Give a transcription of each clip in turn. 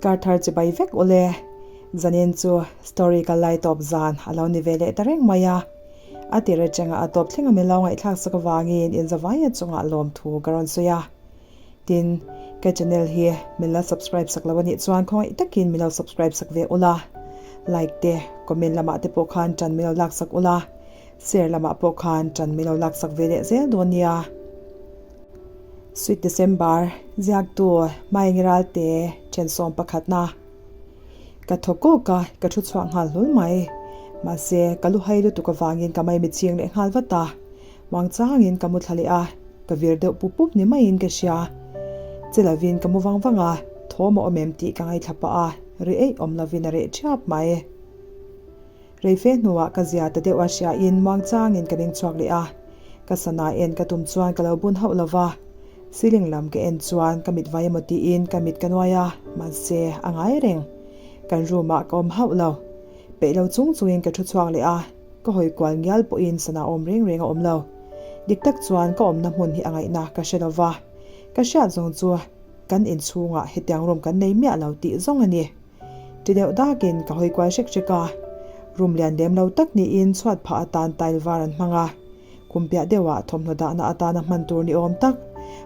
Kar thar chibai vek ule. Zanin chu story ka lai tawp zan a lo ni ve leh ta reng mai a. A tir atanga a tawp thleng a min lo ngaihthlak sak avangin inzavaia chungah lawmthu ka rawn sawi a. Tin, ka channel hi min la subscribe sak lo anih chuan khawngaih takin min lo subscribe sak ve ula. Like te, comment lamah te pawh khan tan min lo lak sak ula. Share lamah pawh khan tan min lo lak sak ve leh zel dawn nia. Sweet December, ziaktu Maengi Ralte thensawm pakhatna. Ka thaw kawk a, ka thu chhuak nghal hlul mai. Mahse, ka lu hai lutuk avangin ka maimi ching leh nghal vat a. Muangchangin ka mu thla leh a, ka vir deuh pup pup ni maiin ka hria. Che lovin ka mu vang vang a, thawm a awm em tih ka ngaithla pah a, ri eih awm lovin a reh ṭhiap mai. Rei fe hnuah ka zia ta deuh a hriain muangchangin ka ning chhuak leh a, ka sana en ka tum chuan ka lo bun hauh lo va, ceiling lam ka en chuan ka mit vai emaw tiin ka mit ka nuai a, mahse a ngai reng. Kan room ah ka awm hauh lo. Peih lo chung chungin ka thu chhuak leh a, ka hawi kual ngial pawhin sana awm reng reng a awm lo. Dik tak chuan ka awmna hmun hi a ngaihna ka hre lo va, ka hriat zawng chu kan inchhungah hetiang room kan nei miah lo tih zawng a ni. Ti deuh dakin ka hawi kual hrek hrek a, room lian lem lo tak niin chhuat phah atan tile var an hmang a, kum piah deuhah thawmhnaw dahna atana hman tur ni awm tak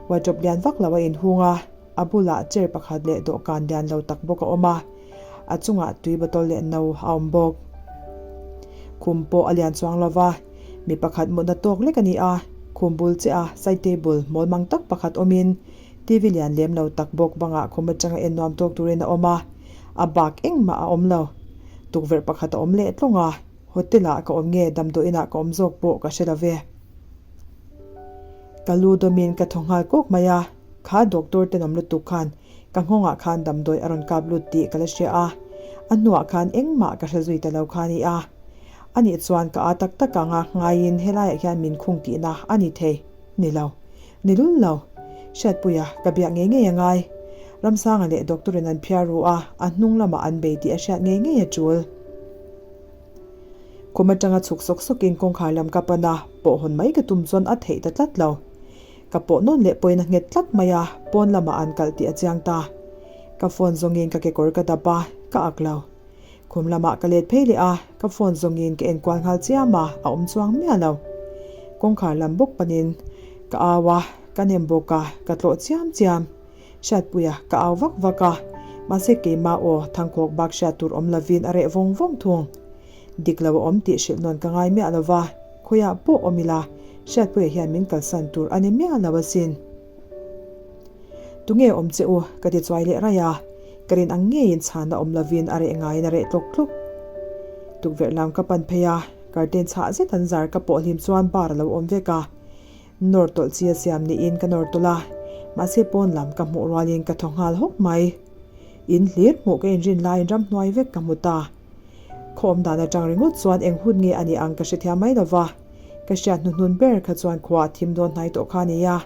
wardrobe lian vak lo a inhung a, a bulah chair pakhat leh dawhkan lian lo tak bawk a awm a, a chungah tui bottle leh no a awm bawk. Khum pawh a lian chuang lo va, mi pakhat mutna tawk lek a ni a, khum bul chiah a side table mawl mang tak pakhat awmin TV lian lem lo tak bawk bangah khum atanga en nuam tawk turin a awm a, a bak engmah a awm lo. Tukverh pakhat a awm leh tlawng a, hotel ah ka awm nge damdawiin ah ka awm zawk pawh ka hre lo ve. Ka lu dawmin ka thaw nghal kawk mai a, kha doctor tenawm lutuk khan ka nghawngah khan damdawi a rawn kap lut tih ka la hria a, a hnuah khan engmah ka hre zui ta lo kha a ni a. Anih chuan ka â tak tak ang a, ngaiin helaiah hian min khung tihna a ni thei. Ni lo. Ni lul lo. Hriatpuia, ka biak ngei ngei a ngai. Ramsanga leh doctor in an phiar ru a, a hnung lamah an bei tih a hriat ngei ngei a tul. Khum atanga chhuk sawk sawkin kawngkhar lam ka pan a, pawh hawn mai ka tum chuan a theih ta tlat lo. Ka pawh nawn leh pawhin a nghet tlat mai a, pawn lamah an kalh tih a chiang ta. Ka phone zawngin ka kekawr ka dap a, ka ak lo. Khum lamah ka let phei leh a, ka phone zawngin ka enkual nghal chiam a, a awm chuang miah lo. Kawngkhar lam bawk panin ka au a, ka nem bawk a, ka tlawh chiam chiam. Hriatpuia ka au vak vak a, mahse keimah aw thangkhawk bak hriat tur awm lovin a reh vawng vawng thung. Dik lo a awm tih hrilh nawn ka ngai miah lo va, khawiah pawh awm ila, Hriatpuia hian min kalsan tur a ni miah lo asin. Tunge awm che u? ka ti chuai leh raih a, ka rin ang ngeiin chhana awm lovin a reh ngaiin a reh tlawk tlawk. Tukverh lam ka pan phei a, curtain chhah zet an zar ka pawh hlim chuan bar a lo awm vek a, nawr tawlh chi a siam niin ka nawr tawlh a, mahse pawn lam ka hmuh rualin ka thaw nghal hawk mai. In hlir hmuh ka inrin laiin ramhnuai vek ka hmu ta. Khaw awm dan atang ringawt chuan eng hun nge a nih ang ka hrethiam mai lova, ka hriat hnuhnun ber kha chuan khua a thim dawn hnai tawh kha a ni a.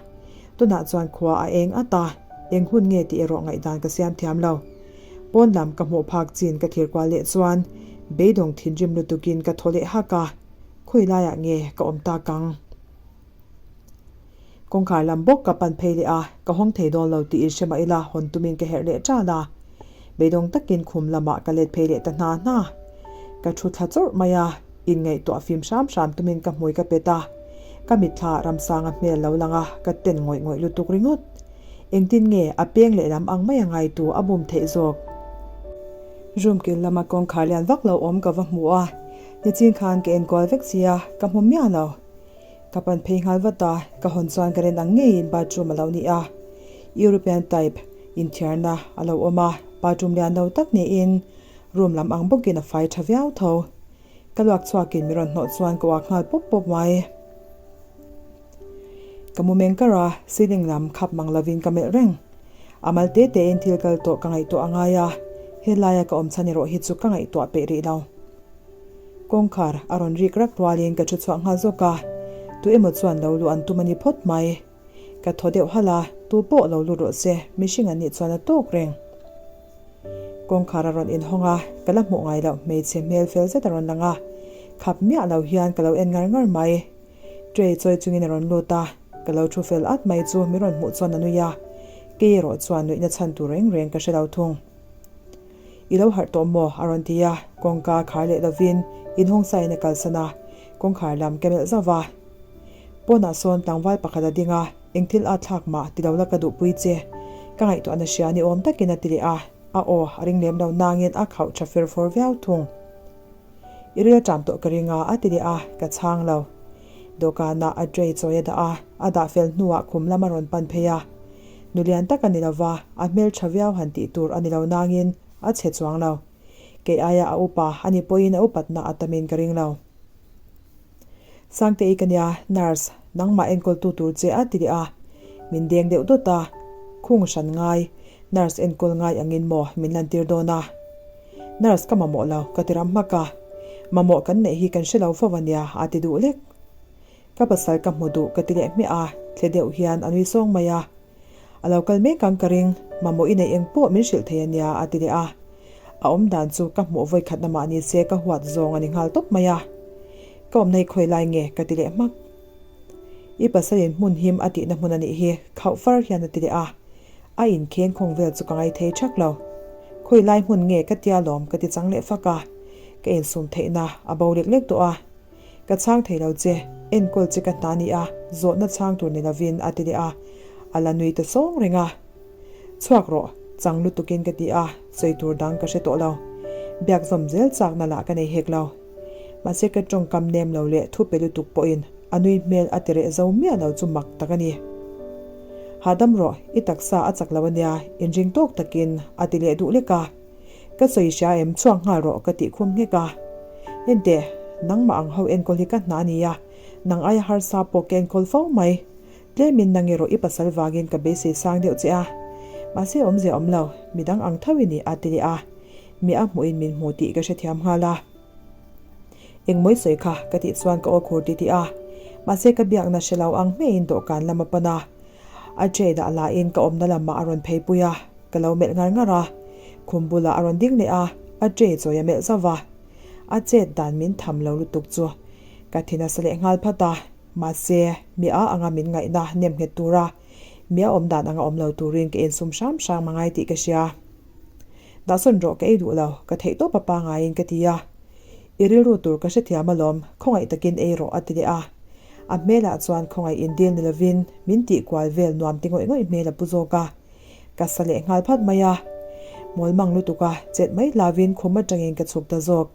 Tunah chuan khua a eng at a, eng hun nge tih erawh ngaihdan ka siam thiam lo. Pawn lam ka hmuh phak chin ka thlir kual leh chuan beidawng thinrim lutukin ka thaw leh hak a, khawi laiah nge ka awm tak ang? Kawngkhar lam bawk ka pan phei leh a, ka hawng thei dawn lo tih in hre mah ila hawn tumin ka herh leh ṭan a. Beidawng takin khum lamah ka let phei leh ta hna hna. Ka thu thla chawrh mai a, inngaihtuah fim hram hram tumin ka hmui ka pet a. Ka mitthla Ramsanga hmel lo lang a, ka ten ngawih ngawih lutuk ringawt. Engtin nge a peng lehlam ang mai a ngaitu a bum theih zawk? Room kil lama kawngkhar lian vak lo awm ka va hmu a, nichin khan ka enkual vek sia, ka hmu miah lo. Ka pan phei nghal vat a, ka hawn chuan ka ren ang ngeiin bathroom a lo ni a. European type inthiarna a lo awm a, bathroom lian lo tak niin room lam ang bawkin a fai tha viau tho. Ka luak chhuakin mi rawn hnawh chuan ka uak nghal pawp pawp mai. Ka mu meng kar a, ceiling lam khap mang lovin ka melh reng. A mal te tein thil kal tawh ka ngaihtuah a ngai a, helaia ka awm chhan erawh hi chu ka ngaihtuah peih rih lo. Kawngkhar a rawn rik rak rualin ka thu chhuah nghal zawk a, tu emaw chuan lo luh an tum a ni phawt mai. Ka thaw deuh halh a, tu pawh lo lut rawh se, mihring an nih chuan a tawk reng. Kawngkhar a rawn inhawng a, ka la hmuh ngai loh hmeichhe hmel fel zet a rawn lang a, khap miah lo hian ka lo en ngar ngar mai. Tray chawi chungin a rawn lut a, ka lo thu fel at mai chu mi rawn hmuh chuan a nui a, kei erawh chuan nuihna chhan tur reng reng ka hre lo thung. I lo harh tawh maw? a rawn ti a, kawngka khar leh lovin inhawng sain a kalsan a, kawngkhar lam ka melh zauh va. Pawnah sawn tlangval pakhat a ding a, Eng thil a thlak mah ti lo la ka duhpui che. Ka ngaihtuahna hria ni awm takin a ti leh a, a aw a ring lem lo nangin a khauh tha fer fawr viau thung. I ril a ṭam tawh ka ring a, a ti leh a, ka chhang lo. Dawhkanah a tray chawi a dah a, a dah fel hnuah khum lam a rawn pan phei a. Nu lian tak a ni lo va, a hmel tha viau han tih tur a ni lo nangin a chhe chuang lo. Kei aia a upa a ni pawhin a upatna a tamin ka ring lo. Sangte-i ka nia, nurse, nangmah enkawltu tur che a ti leh a. Min deng deuh dawt a, khung hran ngai, nurse enkawl ngai angin maw min lantir dawn a. Nurse ka mamawh lo, ka ti ram hmak a. Mamawh kan neih hi kan hre lo fo a nia, a ti duh lek. Ka pasal ka hmu duh ka ti leh hmiah a, thle deuh hian a nui sawng mai a. A lo kal mek ang ka ring, mamawh i neih eng pawh min hrilh thei a nia, a ti leh a. A awm dan chu ka hmuh vawi khatna mah ni se ka huat zawng a ni nghal tawp mai a. Ka awmna hi khawi lai nge ka ti leh hmak. I pasalin hmun him a tihna hmun a nih hi, khauh far hian a ti leh a. A inkheng khawng vel chu ka ngai thei thak lo. Khawi lai hmun nge ka tia lawm ka ti chang leh fak a. Ka insum theihna a bo lek lek tawh a. Ka chhang thei lo che, enkawl che ka hna ni a, zawhna chhang tur ni lovin a ti leh a, a la nui ta sawng reng a. Chhuak rawh, chang lutukin ka ti a, sawi tur dang ka hre tawh lo. Biak zawm zel chakna lah ka nei hek lo. Mahse ka tawngkam nem lo leh thu pe lutuk pawhin a nui hmel a ti reh zo miah lo chu mak tak a ni. Hahdam rawh, i taksa a chak lo a nia, inring tawk takin a ti leh duh lek a. Ka sawi hria em chhuak nghal rawh ka tih khum nghek a. Enteh, nangmah ang ho enkawl hi ka hna a nia, nang aia harsa pawh ka enkawl fo mai. Tlemin nang erawh i pasal vangin ka beisei sang deuh che a. Mahse awmzia awm lo, midang ang tho i ni a ti leh a. Mi a hmuhin min hmu tih ka hrethiam nghal a. Engmawi sawi kha ka tih chuan ka aw khur titih a. Mahse ka biakna hre lo ang hmeiin dawhkan lam a pan a. A tray dah lahin ka awmna lamah a rawn phei pui a. Ka lo melh ngar ngar a, khum bulah a rawn ding leh a, a tray chawi a melh zauh va. A chet dan min tham lo lutuk chu ka thi nasa leh nghal phat a, mahse mi a anga min ngaihna nem nghet tura mi a awm dan anga awm lo turin ka insum hram hram a ngai tih ka hria. Dahsawn rawh ka ei duh lo, ka theih tawp a pangaiin ka ti a. I rilru tur ka hrethiam alawm, khawngaih takin ei rawh a ti leh a. A hmelah chuan khawngaih indil ni lovin min tih kual vel nuam ti ngawih ngawih hmel a pu zawk a. Ka sa leh nghal phat mai a, mawl mang lutuk a, chet mai hlavin khum atangin ka chhuk ta zawk.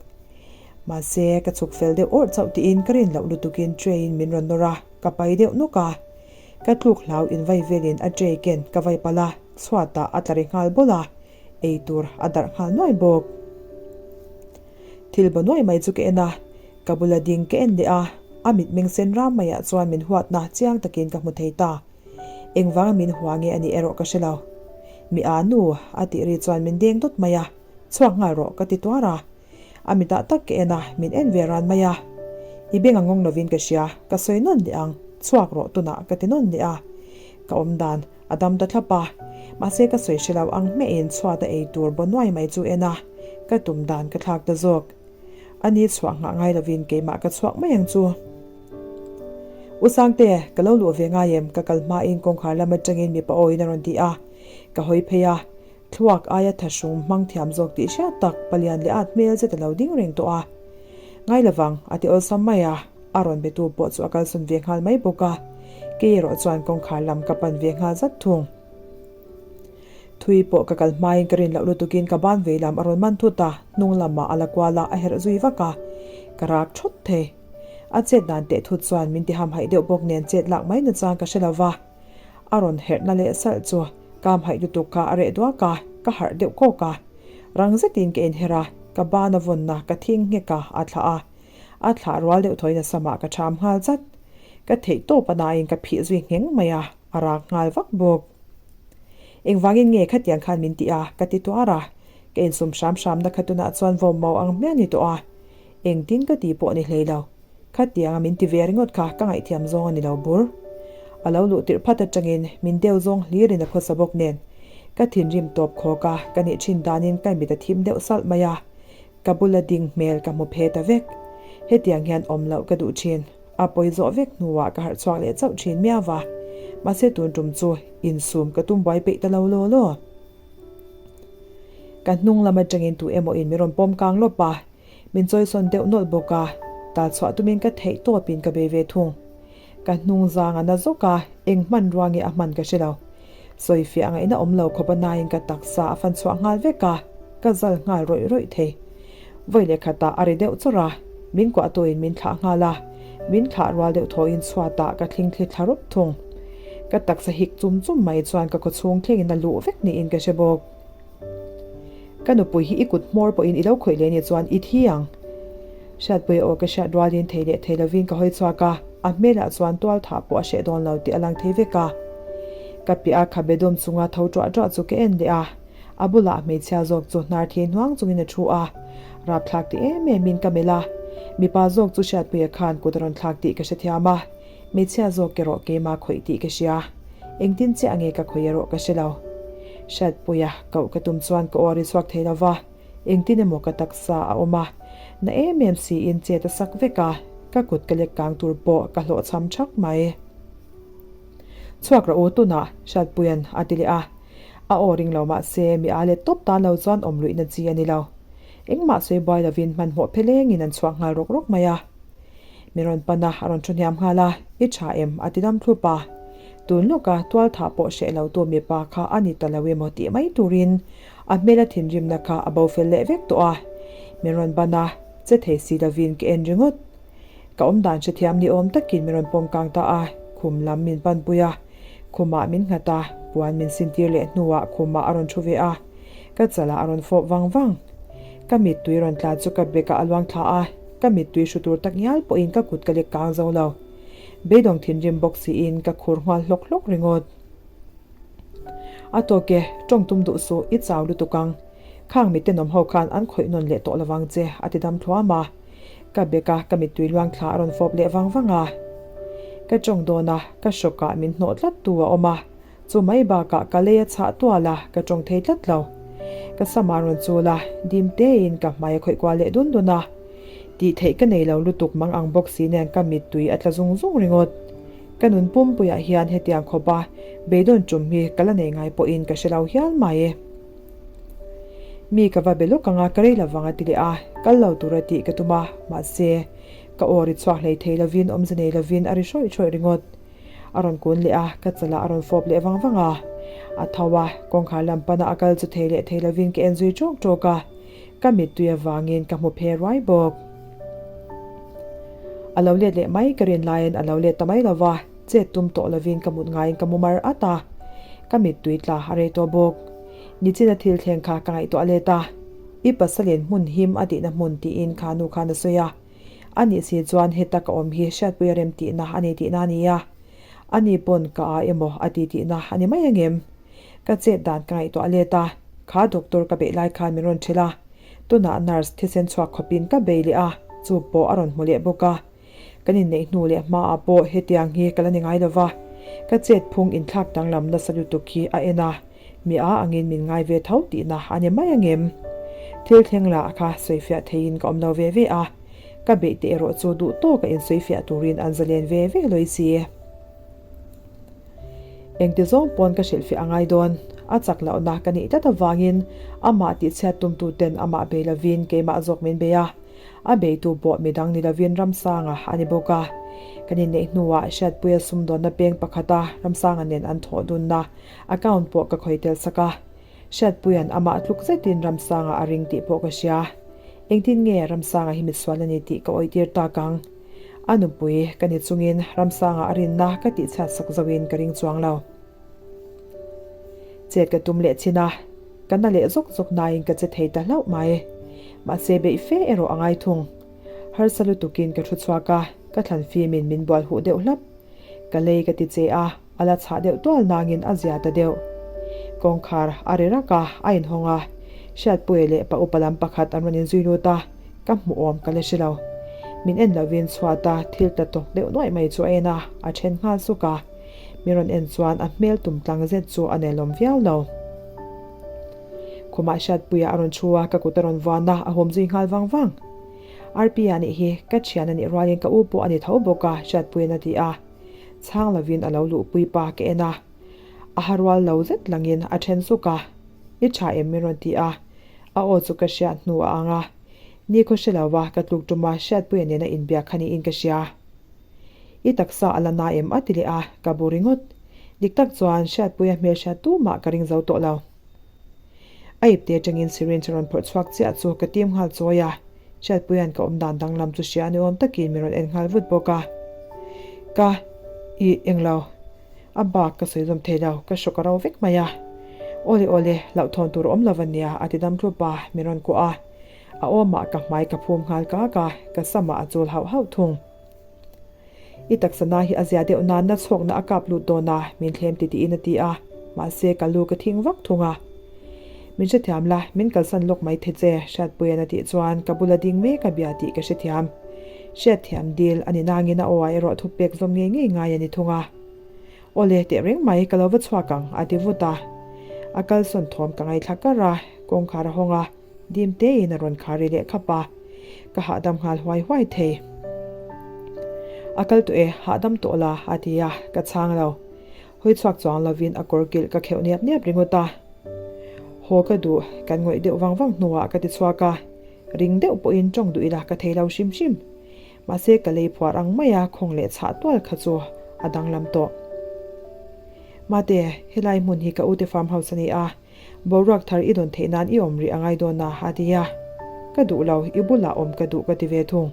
Mahse, ka chhuk fel deuh awrh chauh tiin ka rin loh lutukin tray in min rawn nawr a, ka pai deuh nawk a. Ka tluk hlau in vai velin a tray ken ka vai palh a, chhuatah a tla ri nghal bawlh a, ei tur a darh nghal nuai bawk. Thil ba nuai mai chu ka en a, ka bula ding ka en leh a, a mitmeng sen ram maiah chuan min huatna chiang takin ka hmu thei ta. Engvanga min hua nge a nih erawh ka hre lo. Mi a nu a tih ri chuan min deng dawt mai a, chhuak nghal rawh ka ti tuar a. A mitah tak ka en a, min en ve ran mai a. I beng a ngawng lovin ka hria, ka sawi nawn leh ang, chhuak rawh tunah ka ti nawn leh a. Ka awm dan a dam ta thlap a, mahse ka sawi hre lo ang hmehin chhuat a ei tur baw nuai mai chu en a, ka tum dan ka thlak ta zawk. A ni chhuah nghah ngai lovin keimah ka chhuak mai ang chu. U Sangte, ka lo luh ve ngai em? Ka kal hmain kawngkhar lam atangin mipa awiin a rawn ti a. Ka hawi phei a, thluak aia thahrung hmang thiam zawk tih hriat tak palian leh at hmel zet a lo ding reng tawh a. Ngai lovang, a ti awlsam mai a, a rawn betu pawh chu a kalsawn ve nghal mai bawk a. Kei erawh chuan kawngkhar lam ka pan ve nghal zat thung. Thui pawh ka kal hmain ka rin loh lutukin ka ban vei lam a rawn man thut a, hnung lamah a la kual a, a herh zui vak a, ka rak thawt thei. A chet dan teh thut chuan min ti hamhaih deuh bawk nen chet lak mai nachang ka hre lo va, a rawn herhna leh salh chu ka hamhaih lutuk kha a reh duak a, ka harh deuh kawk a. Rang zetin ka inher a, ka ban a vawnna ka thing nghek a, a thlah a. A thlah rual deuh thawiin a samah ka ṭham nghal zat. Ka theih tawp a nain ka phih zui ngheng mai a, a rak nghal vak bawk. Engvangin nge khatiang khan min ti a? ka ti tuar a. Ka insum hram hramna kha tunah chuan vawm mau ang hmiah ni tawh a. Engtin ka ti pawh ni hlei lo. Khatianga min ti ve ringawt kha ka ngaihthiam zawng a ni lo bur. A lo luh tirh phat atangin min deu zawng hlirin a khawsa bawk nen. Ka thinrim tawp khawk a, ka nih thin danin ka mit a thim deuh salh mai a. Ka bula ding hmel ka hmu phe ta vek. Hetiang hian awm loh ka duh thin. A pawi zawh vek hnuah ka harh chhuak leh chauh thin miau va. Mahse tun tum chu insum ka tum buai peih ta lo law law. Ka hnung lam atangin tu emaw in min rawn pawm kang lawp a, min chawisawn deuh nawlh bawk a, tal chhuah tumin ka theih tawpin ka bei ve thung. Ka hnung zang a na zawk a, eng hmanrua nge a hman ka hre lo. Sawifiah ngaihna awm lo khawp a nain ka taksa a fan chhuah nghal vek a, ka zal nghal rawih rawih thei. Vawi leh khatah a ri deuh chawrh a, min kuahtuin min thlah nghal a, min thlah rual deuh thawhin chhuatah ka thling thli thla rawp thung. Ka taksa hik chum chum mai chuan ka khawchhung thlengin a luh vek niin ka hre bawk. Ka nupui hi i kut hmawr pawhin i lo khawih leh ni chuan i thi ang. Hriatpuia aw ka hriat rualin thei leh thei lovin ka hawi chhuak a, a hmelah chuan tual thah pawh a hreh dawn lo tih a lang thei vek a. Ka piah a khabe dawm chunga tho ṭuah ṭuah chu ka en leh a, a bulah hmeichhia zawk chu hnar thi hnuang chungin a thu a, rapthlak ti em emin ka melh a. Mipa zawk chu Hriatpuia khan kut a rawn thlak tih ka hrethiam a. Hmeichhia zawk erawh keimah khawih tih ka hria. Engtin chiah nge ka khawih erawh ka hre lo. Hriatpuia koh ka tum chuan ka aw a ri chhuak thei lo va, engtin emaw ka taksa a awm a. Na em em siin chet a sak vek a, ka kut ka lek kang tur pawh ka hlawhchham thak mai. Chhuak rawh u tunah, Hriatpuia'n a ti leh a. A aw ring lo mahse mi a let tawp tan lo chuan awm luihna chi a ni lo. Engmah sawi buai lovin hmanhmawh phelengin an chhuak nghal rawk rawk mai a. Min rawn pan a, a rawn thu hniam nghal a, I tha em? a ti dam thlup a. Tun lawka tual thah pawh hreh lo tu mipa kha a ni ta lo emaw tih mai turin a hmela thinrimna kha a bo fel leh vek tawh a. Min rawn ban a, che thei si lovin ka en ringawt. Ka awmdan hrethiam ni awm takin min rawn pawm kang ta a, khum lam min panpui a, khumah min nghat a, puan min sintir leh hnuah khumah a rawn thu ve a. Ka chalah a rawn fawp vang vang. Ka mittui rawn tla chu ka bekah a luang thla a, ka mittui hru tur tak ngial pawhin ka kut ka lek kang zo lo. Beidawng thinrim bawk siin ka khur nghal hlawk hlawk ringawt. A tawk e, tawng tum duh suh, i chau lutuk ang. Khang mi tenawm ho khan an khawih nawn leh tawh lovang che, a ti dam thluam a. Ka beka ka mittui luang thla a rawn fawp leh vang vang a. Ka tawng dawn a, ka hrawkah min hnawh tlat tu a awm a. Chu mai bakah ka lei a chhah tual a, ka tawng thei tlat lo. Ka sam a rawn chul a, dim tein ka hmai a khawih kual leh dun dun a. Tih theih ka nei lo lutuk mang ang bawk si nen ka mittui a tla zung zung ringawt. Ka nun pumpuiah hian hetiang khawp a beidawn tum hi ka la nei ngai pawhin ka hre lo hial mai. Mi ka va be lawk ang a, ka rei lovang a ti leh a, kal lo tura tih ka tum a, mahse, ka aw ri chhuak hlei thei lovin awmze nei lovin a ri hrawih hrawih ringawt. A rawn kun leh a, ka chalah a rawn fawp leh vang vang a. A tho a, kawngkhar lam pana a kal chu thei leh thei lovin ka en zui ṭawk ṭawk a, ka mittui avangin ka hmu phe ruai bawk. A lo let leh mai ka rin laiin a lo let ta mai lo va, chet tum tawh lovin ka mut ngaiin ka mu mar at a, ka mittui tla a rei tawh bawk. Nichina thil thleng kha ka ngaihtuah let a, i pasalin hmun him a tihna hmun tiin kha nu khan a sawi a. A nih si chuan heta ka awm hi hriatpui a rem tihna a ni tihna a ni a. A ni pawn ka a emaw a ti tihna a ni mai angem? Ka chet dan ka ngaihtuah let a, kha doctor ka beih lai khan min rawn ṭhelh a, tunah nurse thisen chhuak khawpin ka bei leh a, chu pawh a rawn hmu leh bawk a. Kan inneih hnu leh hmaah pawh hetiang hi ka la ni ngai lova, ka chet phung inthlak danglam nasa lutuk hi a en a. Mi a angin min ngai ve tho tihna a ni mai angem? Thil thleng lah kha sawifiah theiin ka awm lo ve ve a, ka beih te erawh chu duh tawka insawifiah turin an zalen ve ve lawi si. Engti zawng pawn ka hrilhfiah a ngai dawn, a chak lohna ka nih tlat avangin amah tihchhiat tumtuten amah bei lovin keimah zawk min bei a, A beitu pawh midang ni lovin Ramsanga a ni bawk a. Kan inneih hnuah Hriatpuia sumdawnna peng pakhata Ramsanga nen an thawh dunna account pawh ka khawi tel sak a. Hriatpuia'n amah tluk zetin Ramsanga a ring tih pawh ka hria. Engtin nge Ramsanga hi misual a ni tih ka awihtir tak ang? A nupui ka ni chungin Ramsanga a rinna ka tihchhiat sak zoin ka ring chuang lo. Chet ka tum leh chin a, ka na leh zawk zawk nain ka che thei ta hlauh mai. Mahse beih fe erawh a ngai thung. Harsa lutukin ka thu chhuak a, ka thlan fimin min bual huh deuh hlap. Ka lei ka ti che a, a la chhah deuh tual nangin a zia ta deuh. Kawngkhar a ri rak a, a inhawng a. Hriatpuia leh pa upa lam pakhat an rawn inzui lut a, ka hmuh awm ka la hre lo. Min en lovin chhuata thil tla tawk deuh nuaih mai chu a en a, a then nghal suk a. Mi rawn en chuan a hmel tum tlang zet chu a nelawm viau lo. Khumah Hriatpuia a rawn thu a, ka kut a rawn vuan a, a hum zui nghal vang vang. Rp-a nih hi, ka thian a nih rualin ka u pawh a ni tho bawk a, Hriatpuia'n a ti a. Chhang lovin a lo luhpui pa ka en a. A ha rual lo zet langin a then suk a. I tha em min rawn ti a. A aw chu ka hriat hnu a ang a, nikhaw hre lo va ka tluk tuma Hriatpuia nena inbiak kha niin ka hria. I taksa a la na em a ti leh a, ka bu ringawt. Dik tak chuan Hriatpuia hmelhriat tumah ka ring zo tawh lo. A ipte atangin syringe a rawn phawrh chhuak chiah chu ka tim nghal chawi a, Hriatpuia'n ka awmdan danglam chu hria ni awm takin min rawn en nghal vut bawk a. Ka, ih, englo. A bak ka sawi zawm thei lo, ka hrawk a ro vek mai a. Awle awle, hlauhthawn tur awm lo a nia, a ti dam tlup a, min rawn kuah a. A awmah ka hmai ka phum nghal kak a, ka samah a chul hauh hauh thung. I taksa na hi a zia deuh nan na chhawkna a kap lut dawn a, min thlem ti tiin a ti a, mahse ka lu ka thing vak thung a. Min hrethiam la, min kalsan lawk mai the che, Hriatpuia'n a tih chuan ka bula ding mek a bia tih ka hrethiam. Hriatthiam dil a ni nangin a aw-ah erawh thupek zawm ngei ngei ngai a ni thung a. Awle, teh reng mai, ka lo va chhuak ang, a ti vut a. A kalsawn thawm ka ngaithla kar a, kawngkhar a hawng a, dim tein a rawn khar ri leh khap a. Ka hahdam nghal huai huai thei. A kal tawh e, hahdam tawh la, a ti a, ka chhang lo. Hawi chhuak chuang lovin a kawr kilh ka kheuh niap niap ringawt a. Haw ka duh, kan ngawih deuh vang vang hnuah ka ti chhuak a. Ring deuh pawhin tawng duh ila ka thei lo hrim hrim. Mahse ka lei phuar ang maia khawng leh chhah tual kha chu a danglam tawh. Mate, helai hmun hi ka ute farm house a ni a, boruak thar i dawn theih nan i awm rih a ngai dawn a, a ti a. Ka duh lo, i bulah awm ka duh ka ti ve thung.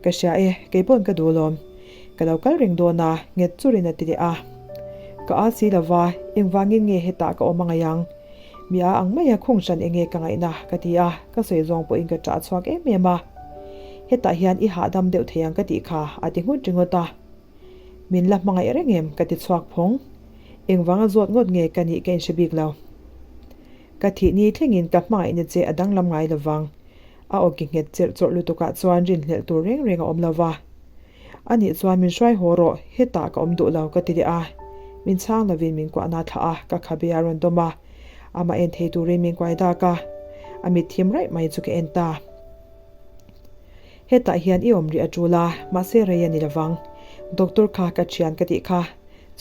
Ka hria e, kei pawn ka duh lawm. Ka lo kal reng dawn a, nghet churin a ti leh a. Ka a si lova, engvangin nge hetah ka awm a ngaih ang? Mi a ang mai a, khung hran enge ka ngaihna? ka ti a, ka sawi zawng pawhin ka ṭah chhuak em em a. Hetah hian i hahdam deuh thei ang ka tih kha, a ti nghut ringawt a. Min la hmangaih reng em? ka ti chhuak phawng. Engvanga zawt ngawt nge ka nih ka inhre bik lo. Ka thih ni thlengin ka hmangaihna che a danglam ngai lovang. A awki nghet chelh chawrh lutukah chuan rinhlelh tur reng reng a awm lo va. A nih chuan min hruai haw rawh, hetah ka awm duh lo ka ti leh a. Min chhang lovin min kuahna thlah a, ka khabe a rawn dawm a. Amah en thei turin min kuai dak a. A mit thim raih mai chu ka en ta. Hetah hian i awm rih a tul a, mahse rei a ni lovang. Doctor kha ka thian ka tih kha.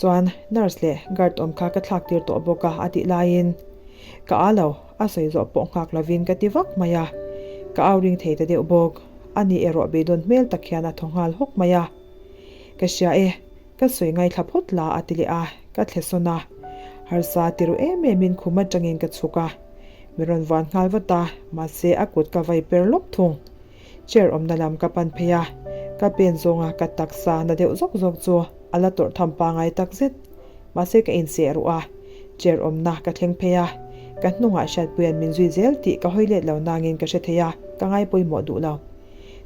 Chuan nurse leh guard awm kha ka thlak tir tawh bawk a a tih laiin ka â lo, a sawi zawh pawh nghak lovin ka ti vak mai a, ka au ring thei ta deuh bawk. Ani erawh beidawn hmel tak hian a thaw nghal hawk mai a. Ka hria e, ka sawi ngaithla phawt la a ti leh a, ka thle sawn a. Harsa ti ru em emin khum atangin ka chhuk a, min rawn vuan nghal vat a, mahse a kut ka vai per lawp thung. Chair awmna lam ka pan phei a, ka pen zawnga ka taksa na deuh zawk zawk chu a la tawrh tham pangai tak zet. Mahse ka inseh ruh a, chair awmna ka thleng phei a, ka hnungah Hriatpuia'n min zui zel tih ka hawi let lo nangin ka hre thei a, ka ngai pawimawh duh lo.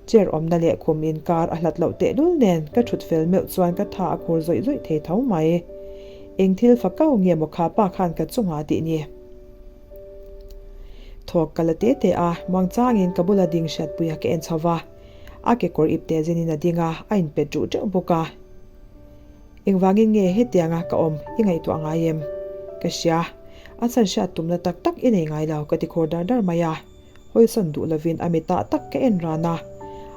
Chair awmna leh khum inkar a hlat loh tehlul nen ka thut fel meuh chuan ka tha a khur zawih zawih thei tho mai. Eng thil fa kau nge maw kha pa khan ka chungah tih ni? Thawk ka la te te a, muangchangin ka bula ding Hriatpuia ka en chho va. A kekawr ip teh zinin a ding a, a inpet ruh teuh bawk a. Engvangin nge hetianga ka awm i ngaihtuah ngai em? Ka hria. A chhan hriat tumna tak tak i nei ngai lo ka ti khur dar dar mai a. Hawisawn duh lovin a mitah tak ka en ran a.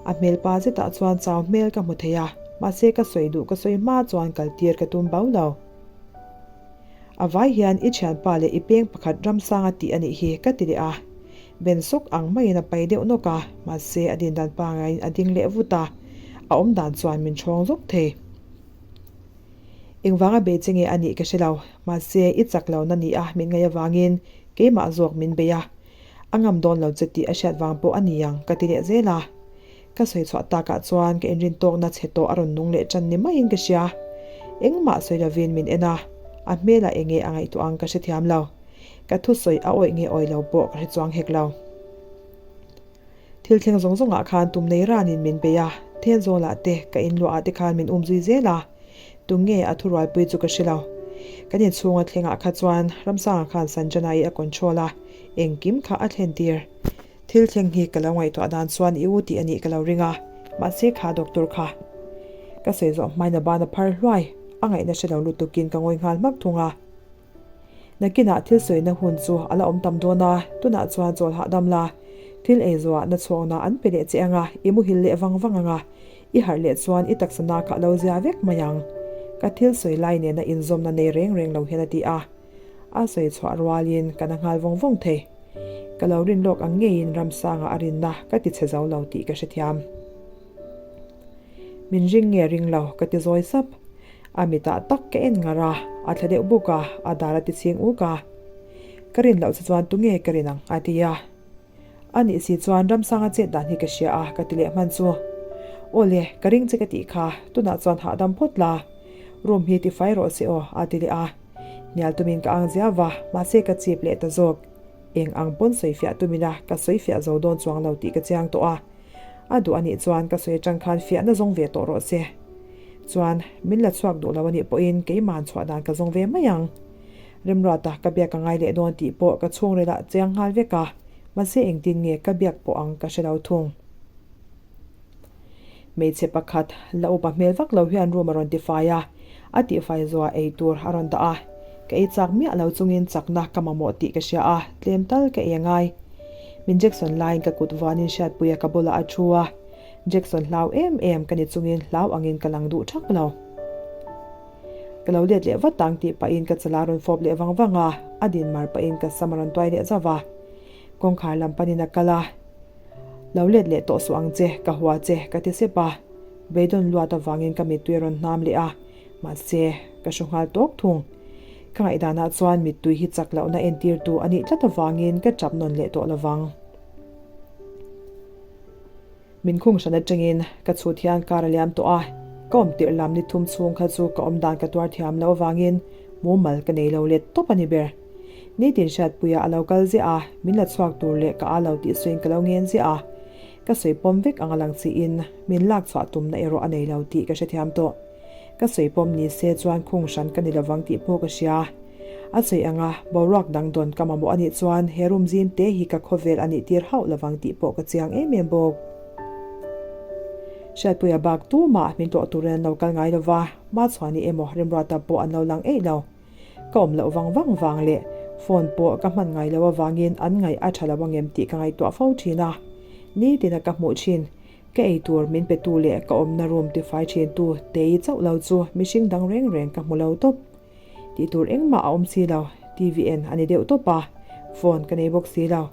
A hmelpa zetah chuan chau hmel ka hmu thei a, mahse ka sawi duh ka sawi hma chuan kaltir ka tum bau lo. A vai hian i thianpa leh i peng pakhat Ramsanga tih a nih hi ka ti leh a. Ben sawk ang maiin a pai deuh nawk a, mahse a din dan pangaiin a ding leh vut a, a awm dan chuan min ṭhawng zawk thei. Engvanga bei che nge a nih ka hre lo, mahse i chak lo na ni a min ngaih avangin keimah zawk min bei a, a ngam dawn lo che tih a hriat vang pawh a ni ang ka ti leh zel a. Ka sawi chhuah takah chuan ka inrin tawkna chhe tawh a rawn nung leh ṭan ni maiin ka hria. Engmah sawi lovin min en a, a hmelah eng nge a ngaihtuah ang ka hrethiam lo. Ka thusawi a awih nge awih lo pawh ka hre chuang hek lo. Thil thleng zawng zawngah khan tum nei ranin min bei a, Thenzawlah te, ka inluahah te khan min um zui zel a. Tunge a thurualpui chu ka hre lo. Kan inchhunga thlengah kha chuan Ramsanga khan Sanjana-i a control a, engkim kha a thlen tir. Thil thleng hi ka lo ngaihtuah dan chuan i u tih a nih ka lo ring a, mahse kha doctor kha. Ka sawi zawh hmain a ban a phar hluai, a ngaihna hre lo lutukin ka ngawi nghal hmak thung a. Nakinah thil sawina hun chu a la awm tam dawn a, tunah chuan chawl hahdam la, thil ei zawhah na chhuakna an pe leh che ang a, i muhil leh vang vang ang a, i harh leh chuan i taksa na kha a lo zia vek mai ang. Ka thil sawi lai nena inzawmna nei reng reng lo hian a ti a. A sawi chhuah rualin ka na nghal vawng vawng thei. Ka lo rin lawk ang ngeiin Ramsanga a rinna ka ti chhe zo lo tih ka hrethiam. Min ring nge ring lo ka ti zawi sap. A mitah tak ka en ngar a, a thla deuh buk a, a dar a ti chhing uk a. Ka rin loh che chuan tunge ka rin ang a ti a. A nih si chuan Ramsanga chet dan hi ka hria a ka ti leh hman chu. Aw le, ka ring che ka tih kha, tunah chuan hahdam phawt la. Room hi tifai rawh se aw a ti leh a. Hnial tumin ka ang zia va, mahse ka chip leh ta zawk. Eng ang pawn sawi fiah tumina ka sawi fiah zo dawn chuang lo tih ka chiang tawh a. A duh a nih chuan ka sawi atang khan fiahna zawng ve tawh rawh se. Chuan, min la chhuak duh lo a nih pawhin keima'n chhuah dan ka zawng ve mai ang. Remruata ka biak a ngai leh dawn tih pawh ka chhungril ah chiang nghal vek a, mahse engtin nge ka biak pawh ang ka hre lo thung. Hmeichhe pakhat la upa hmel vak lo hian room a rawn tifai a, a tihfai zuah ei tur a rawn dah a, ka ei chak miah lo chungin chakna ka mamawh tih ka hria a, tlem tal ka ei a ngai. Min Jackson laiin ka kut vuanin hriatpuia ka bulah a thu a, Jackson hlau em em ka ni chungin hlau angin ka lang duh thak lo. Ka lo let leh vat ang tih pahin ka chala rawn fawp leh vang vang a, a din mar pahin ka sam a rawn tuai leh zauh a. Kawngkhar lam panin a kal a, Lo let leh tawh suh ang che, ka hua che, ka ti sep a. Beidawn luat avangin ka mittui a rawn hnam leh a, mahse, ka hru nghal tawk thung. Ka ngaihdanah chuan mittui hi chak lohna entirtu a nih tlat avangin ka tap nawn leh tawh lovang. Min khung hran atangin ka chhut hian kar a liam tawh a, ka awm tirh lam ni thum chhung kha chu ka awm dan ka tuar thiam loh avangin mumal ka nei lo let tawp a ni ber. Nitin Hriatpuia a lo kal ziah a, min la chhuak tur leh ka a lo tih sawiin ka lo ngen ziah a, ka sawi pawm vek ang a lang chiin min lak chhuah tumna erawh a nei lo tih ka hrethiam tawh. Ka sawi pawm ni se chuan khung hran ka ni lovang tih pawh ka hria. A sawi anga boruak dang dawn ka mamawh anih chuan he room zim te hi ka khawvel anih tir hauh lovang tih pawh ka chiang em em bawk. Hriatpuia bak tumah min tlawh turin an lo kal ngai lova, Machhuani emaw Remruata pawh an lo lang eih lo. Ka awm loh vang vang vang leh phone pawh ka hman ngai lo avangin an ngaih a tha lo angem tih ka ngaihtuah fo thin a. Nitina ka hmuh thin Ka ei tur min petu leh ka awmna room tifai thintu Tei chauh lo chu mihring dang reng reng ka hmu lo tawp. Tih tur engmah a awm si lo, TV en a ni deuh tawp a, phone ka nei bawk si lo.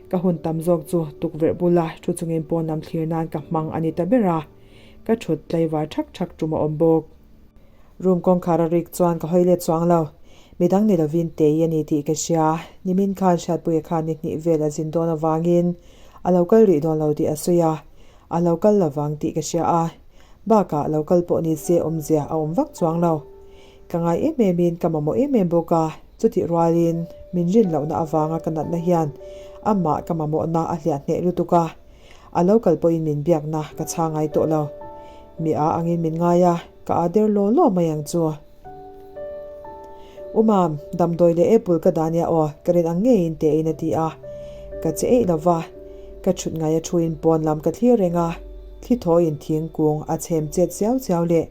Ka hun tam zawk chu tukverh bula thu chungin pawn lam thlir nan ka hmang a ni ta ber a, ka thut tlaivar thak thak tum a awm bawk. Room kawngkhar a rik chuan ka hawi let chuang lo. Midang ni lovin Tei a ni tih ka hria. Nimin khan Hriatpuia khan ni hnih vel a zin dawn avangin a lo kal rih dawn lo tih a sawi a, a lo kal lovang tih ka hria a. Bakah lo kal pawh ni se awmzia a awm vak chuang lo. Ka ngai em emin ka mamawh em em bawk a, chutih rualin min rin lohna avanga ka natna hian amah ka mamawhna a hliah hneh lutuk a, a lo kal pawhin min biakna ka chhang ngai tawh lo. Mi a angin min ngai a, ka a der law law mai ang chu. U Mam, damdawi leh apple ka dah nia aw, ka rin ang ngeiin tein a ti a. Ka che eih lo va, ka chhut ngai a thuin pawn lam ka thlir reng a, thli thawiin thingkung a chhem chet chiau chiau leh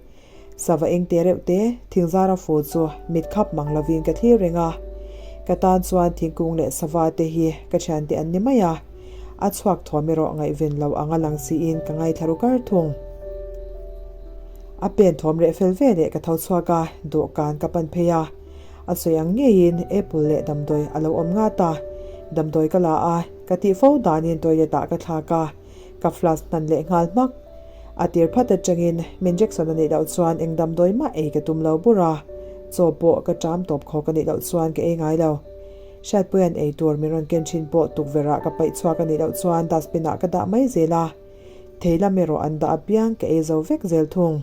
Sava eng te reuh te, thingzara fu chu mit khap mang lovin ka thlir reng a. Ka tan chuan thingkung leh sava te hi ka thiante an ni mai a. A chhuak thawm erawh ngaihven lo anga lang siin ka ngaithla ru kar thung. A pen thawm reh fel ve leh ka tho chhuak a, dawhkan ka pan phei a. A sawi ang ngeiin apple leh damdawi a lo awm ngat a. Damdawi ka la a, ka tih fo danin toilet ah ka thlak a. Ka flask hnan leh nghal hmak. A tir phat atangin min Jackson a nih loh chuan eng damdawi mah ei ka tum lo bur a, chaw pawh ka ṭam tawp khawk a nih loh chuan ka ei ngai lo. Hriatpuia'n ei tur min rawn ken thin pawh tukverhah ka paih chhuak a nih loh chuan dustbin ah ka dah mai zel a, thei lam erawh an dah apiang ka ei zo vek zel thung.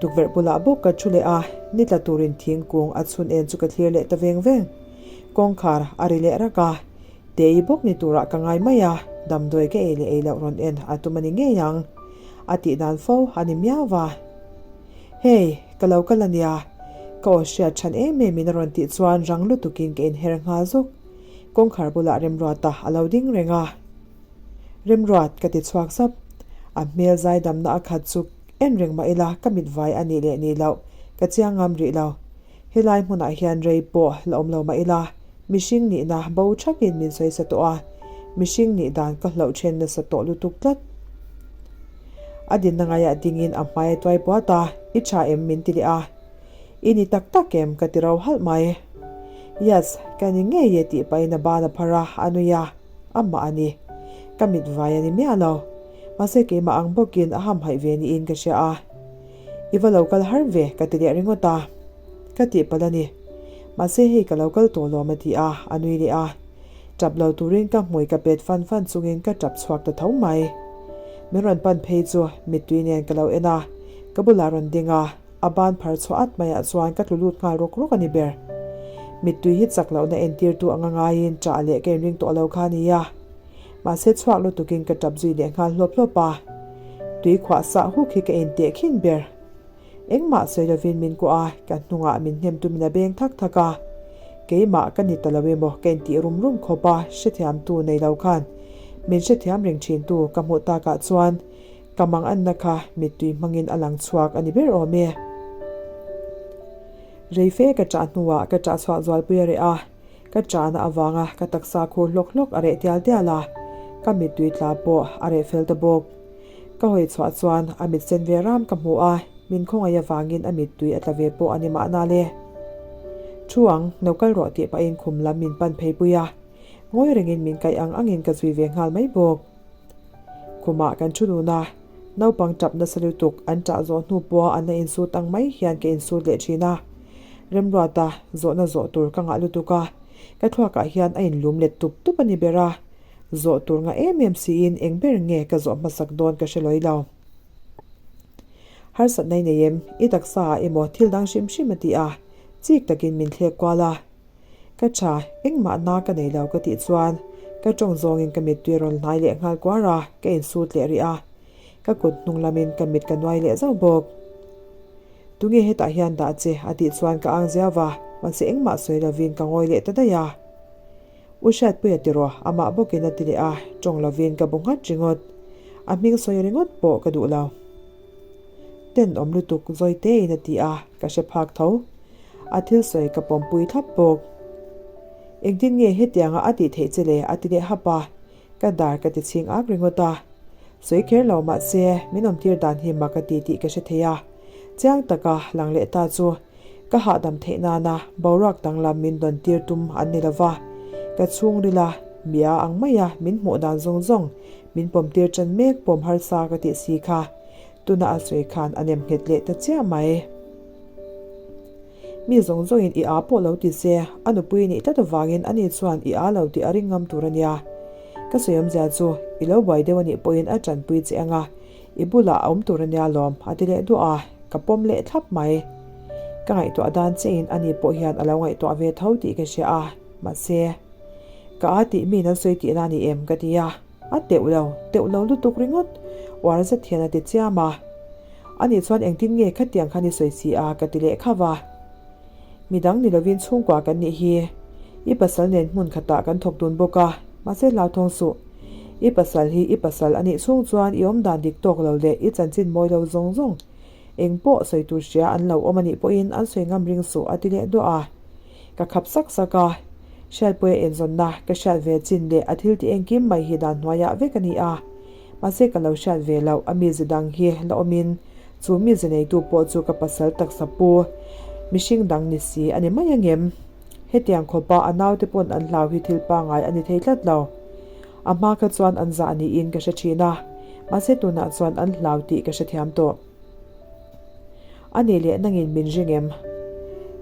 Tukverh bulah bawk ka thu leh a, ni tla turin thingkung a chhun en chu ka thlir leh ta veng veng. Kawngkhar a ri leh rak a, Tei bawk ni turah ka ngai mai a, damdawi ka ei leh ei loh rawn en a tum a ni ngei ang. A tih dan fo a ni miau va. Hei, ka lo kal a nia, ka aw hriat chhan em em in a rawn tih chuan rang lutukin ka inher nghal zuk. Kawngkhar bulah Remruata a lo ding reng a. Remruat, ka ti chhuak sap. A hmel zaidamna a khat chu en reng mah ila ka mit vai a nih leh nih loh ka chiang ngam rih lo. Helai hmunah hian rei pawh la awm lo mah ila mihring nihna bo thakin min sawi sa tawh a, mihring nih dan ka hlauh then nasa tawh lutuk tlat. A dinna ngaiah dingin a hmai a tuai puat a, I tha em? min ti leh a. I ni tak tak em? ka ti ro halh mai. Yes, ka ni ngei e tih pahin a ban a phar a, a nui a, amah a ni. Ka mit vai a ni miah lo. Mahse keimah ang bawkin a hamhaih ve niin ka hria a. I va lo kal har ve ka ti leh ringawt a. Ka tih palh a ni. Mahse hei ka lo kal tawh lawm a ti a, a nui leh a. Tap lo turin ka hmui ka pet fan fan chungin ka tap chhuak ta tho mai. Min rawn pan phei chu mittui nen ka lo en a, ka bulah rawn ding a, a ban phar chhuah at maiah chuan ka tlu lut nghal rawk rawk a ni ber. Mittui hi chak lohna entirtu anga ngaiin ṭah leh ka inring tawh lo kha a ni a. Mahse chhuak lutukin ka tap zui leh nghal hlawp hlawp a. Tui khuah sah huk hi ka inteh khin ber. Engmah sawi lovin min kuah a, ka hnungah min hnem tumin a beng thak thak a. Keimah ka ni ta lo emaw ka intih rum rum khawp a, hrethiamtu nei lo khan min hrethiam reng thintu ka hmuh takah chuan ka manganna kha mittui hmangin a lang chhuak a ni ber awm e. Reife ka ṭah hnuah ka ṭah chhuah zualpui a reh a, ka ṭahna avanga ka taksa khur hlawk hlawk a reh tial tial a, ka mittui tla pawh a reh fel ta bawk. Ka hawi chhuah chuan a mit sen ve ram ka hmu a, min khawngaih avangin a mittui a tla ve pawh a ni mahna le. Thu ang, lo kal rawh tih pahin khum lam min pan phei pui a, ngawi rengin min kaih ang angin ka zui ve nghal mai bawk. Khumah kan thu dun a, naupang tap nasa lutuk an ṭah zawh hnu pawha an la insut ang mai hian ka insut leh ṭhin a. Remruata zawhna zawh tur ka ngah lutuk a, ka thluakah hian a inlum let tup tup a ni ber a. Zawh tur nga em em siin eng ber nge ka zawh hmasak dawn ka hre lawi lo. Harsatna i nei em? I taksa ah emaw thil dang hrim hrim a ti a, chik takin min thlek kual a. Ka tha, engmah na ka nei lo ka tih chuan ka tawng zawngin ka mittui a rawn hnai leh nghal kuar a, ka insut leh rih a. Ka kut hnung lamin ka mit ka nuai leh zauh bawk. Tunge hetah hian dah che? a tih chuan ka ang ziau va, mahse engmah sawi lovin ka ngawi leh ta daih a. U Hriatpuia tiraw amah bawkin a ti leh a, tawng lovin ka bu nghat ringawt. A hming sawi ringawt pawh ka duh lo. Tenawm lutuk zawi tein a ti a, ka hre phak tho. A thil sawi ka pawmpui thlap bawk. Engtin nge hetianga a tih theih che le a ti leh hap a, ka dar ka ti chhing ak ringawt a. Sawi kher lo mahse min awmtir dan hi mak a ti tih ka hre thei a. Chiang taka lang leh ta chu Ka hahdam theih nana boruak danglam min dawn tir tum an ni lova, ka chhungrila mia ang maia min hmuh dan zawng zawng min pawm tir ṭan mek pawm harsa ka tih si kha tuna a sawi khan a nem nghet leh ta chiah mai. Mi zawng zawngin i â pawh lo ti se, a nupui nih tlat avangin ani chuan i â lo tih a ring ngam tur a nia. Ka sawi awmzia chu i lo buai deuh anih pawhin a ṭanpui che anga I bulah a awm tur a nia lawm, a ti leh duah a, ka pawm leh thlap mai. Ka ngaihtuah dan chiahin ani pawh hian a lo ngaihtuah ve tho tih ka hria a, mahse, ka a tih miin an sawi tihna a ni em ka ti a, a teuh lo, teuh lo lutuk ringawt, uar zet hian a ti chiam a. Ani chuan engtin nge khatiang khan i sawi si a ka ti leh khauh a. Midang ni lovin chhungkua kan nih hi. I pasal nen hmun khatah kan thawk dun bawk a, mahse hlauthawng suh. I pasal hi i pasal a nih chhung chuan i awmdan dik tawk lo leh i chanchin mawi lo zawng zawng eng pawh sawi tur hria an lo awm a nih pawhin an sawi ngam ring suh a ti leh duah a. Ka khap sak sak a, Hriatpuia inzawnna ka hriat ve chin leh a thil tih engkim mai hi dan hnuaiah vek a ni a, mahse ka lo hriat ve loh a mize dang hi la awmin chu mize neitu pawh chu ka pasal taksa pu mihring dang ni si a ni mai angem? Hetiang khawpa a naute pawn an hlau hi thil pangngai a ni thei tlat lo. A hma kha chuan an zah niin ka hre thin a, mahse tunah chuan an hlau tih ka hrethiam tawh. A nih leh nangin min ring em?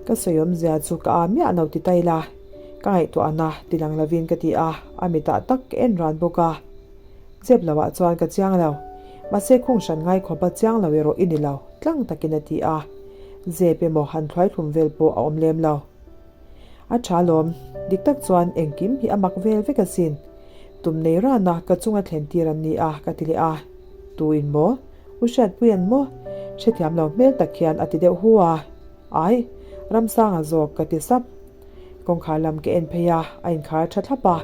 Ka sawiawmzia chu ka â miah lo ti tai la, ka ngaihtuahna ti lang lovin ka ti a, a mitah tak ka en ran bawk a. Zep loah chuan ka chiang lo, mahse khung hran ngai khawpa chiang lo erawh i ni lo, tlang takin a ti a. Zep emaw han thluaithlum vel pawh a awm lem lo. A tha lawm, dik tak chuan engkim hi a mak vel vek asin. Tum nei rana ka chunga thlen tir an ni a, ka ti leh a. Tu in maw? U Hriatpui an maw? Hrethiam lo hmel tak hian a ti deuh hu a. Ai, Ramsanga zawk ka ti sap. Kawngkhar lam ka en phei a, a inkhar tha thlap a,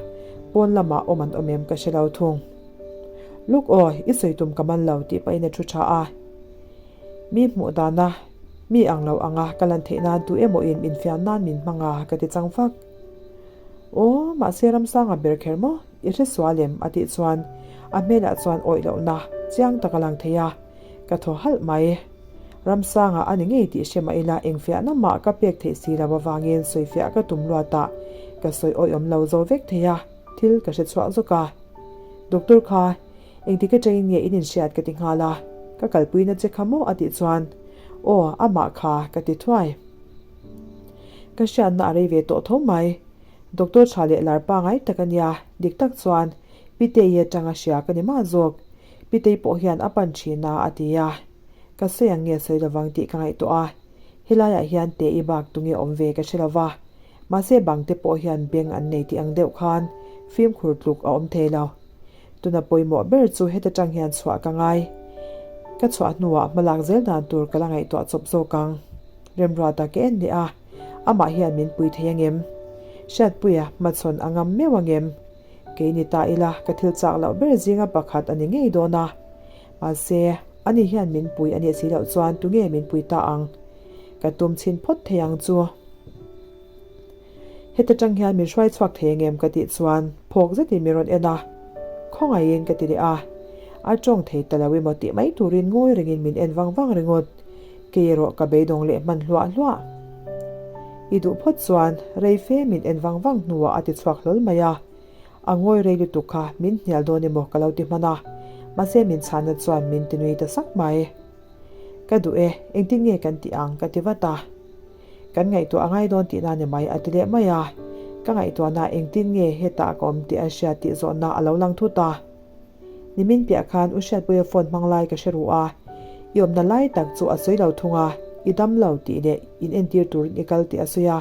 pawn lamah awm an awm em ka hre lo thung. Luk aw, i sawi tum ka man lo tih pahin a thu tha a. Mi hmuh dana mi ang lo anga ka lan theih nan tu emaw in infiam nan min hmang a ka ti chang fak. Aw, mahse Ramsanga ber kher maw? I hre sual em? a tih chuan a hmelah chuan awih lohna chiang tak a lang thei a, ka thaw halh mai. Ramsanga a ni ngei tih hre mah ila engfiahna mah ka pek theih si lo avangin sawifiah ka tum luat a, ka sawi awihawm lo zo vek thei a, thil ka hre chhuah zawk a. Doctor kha, engtik atangin nge in inhriat ka ti nghal a, ka kalpuina che kha maw a tih chuan, Aw, amah kha ka ti thuai. Ka hriatna a rei ve tawh tho mai. Doctor tha leh lar pangai tak a nia, dik tak chuan Pitei atanga hria ka ni mah zawk. Pitei pawh hian a pan thin a, a ti a. Ka sawi ang nge sawi lovang tih ka ngaihtuah a, helaiah hian te i bak tunge awm ve ka hre lova, mahse bang te pawh hian beng an nei tih ang deuh khan fimkhur tluk a awm thei lo. Tuna pawimawh ber chu heta tang hian chhuah ka ngai. Ka chhuah hnuah hmalak zel dan tur ka la ngaihtuah chawp zawk ang. Remruata ka en leh a, amah hian min pui thei angem? Hriatpuia hmachhawn a ngam meuh angem? Kei ni ta ila ka thil chak loh ber zinga pakhat a ni ngei dawn a. Mahse, ani hian min pui a nih si loh chuan tunge min pui ta ang? Ka tum chhin phawt thei ang chu. Heta tang hian min hruai chhuak thei engem ka tih chuan phawk zetin min rawn en a, Khawngaihin ka ti leh a. A tawng thei ta lo emaw tih mai turin ngawi rengin min en vang vang ringawt. Kei erawh ka beidawng leh hman hluah hluah. I duh phawt chuan rei fe min en vang vang hnuah a ti chhuak hlawl mai a. A ngawi rei lutuk kha min hnial dawn emaw ka lo ti hman a, mahse min chhanna chuan min ti nui ta sak mai. Ka duh e, engtin nge kan tih ang ka ti vat a. Kan ngaihtuah a ngai dawn tihna ni mai a ti leh mai a. Ka ngaihtuahna engtin nge hetah ka awm tih a hria tih zawhna a lo lang thut a. Nimin piah khan U Hriatpuia phone hmang lai ka hre ru a, i awmna lai tak chu a sawi lo thung a, i dam lo tih leh in entir turin i kal tih a sawi a.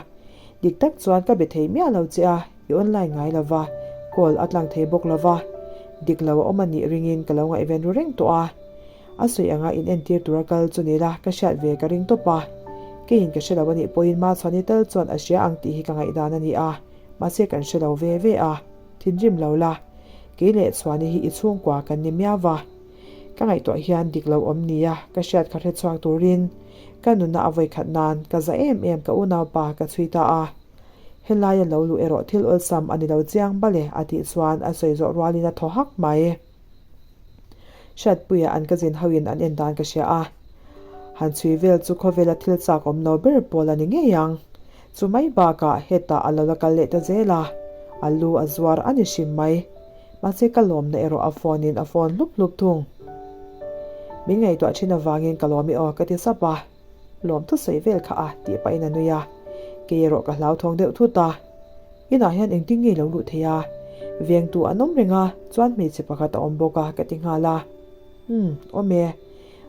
Dik tak chuan ka be thei miah lo che a, i online ngai lo va, call a tlang thei bawk lo va, dik lo a awm a nih ringin ka lo ngaihven ru reng tawh a. A sawi anga in entir tura kal chu ni la, ka hriat ve ka ring tawp a. Keiin ka hre lo a nih pawhin Machhuani tal chuan a hria ang tih hi ka ngaihdan a ni a, mahse kan hre lo ve ve a. Thinrim lo la, kei leh Chhuani hi i chhungkua kan ni miau va. Ka ngaihtuah hian dik lo awm nia ka hriat kha hrechhuak turin ka nuna a vawikhat nan ka za em em ka unaupa ka chhui ta a. Helaia lo luh erawh thil awlsam a ni lo chiang bale a tih chuan a sawi zawh rualin a thaw hak mai. Hriatpuia an ka zin hoin an en dan ka hria a. Han chhui vel chu khawvela thil chak awm lo ber pawl a ni ngei ang. Chu mai bakah hetah a lo la kal leh ta zel a, a lu a zuar a ni hrim mai. Mahse ka lawmna erawh a phone in a phone hlup hlup thung. Min ngaihtuah thin avangin ka lawm i aw ka ti sap a, lawm thusawi vel kha a tih pahin a nui a, kei erawh ka hlauthawng deuh thut a. Inah hian engtin nge lo luh thei a? Vengtu an awm reng a, chuan hmeichhe pakhat a awm bawk a ka ti nghal a. Umm, awm e.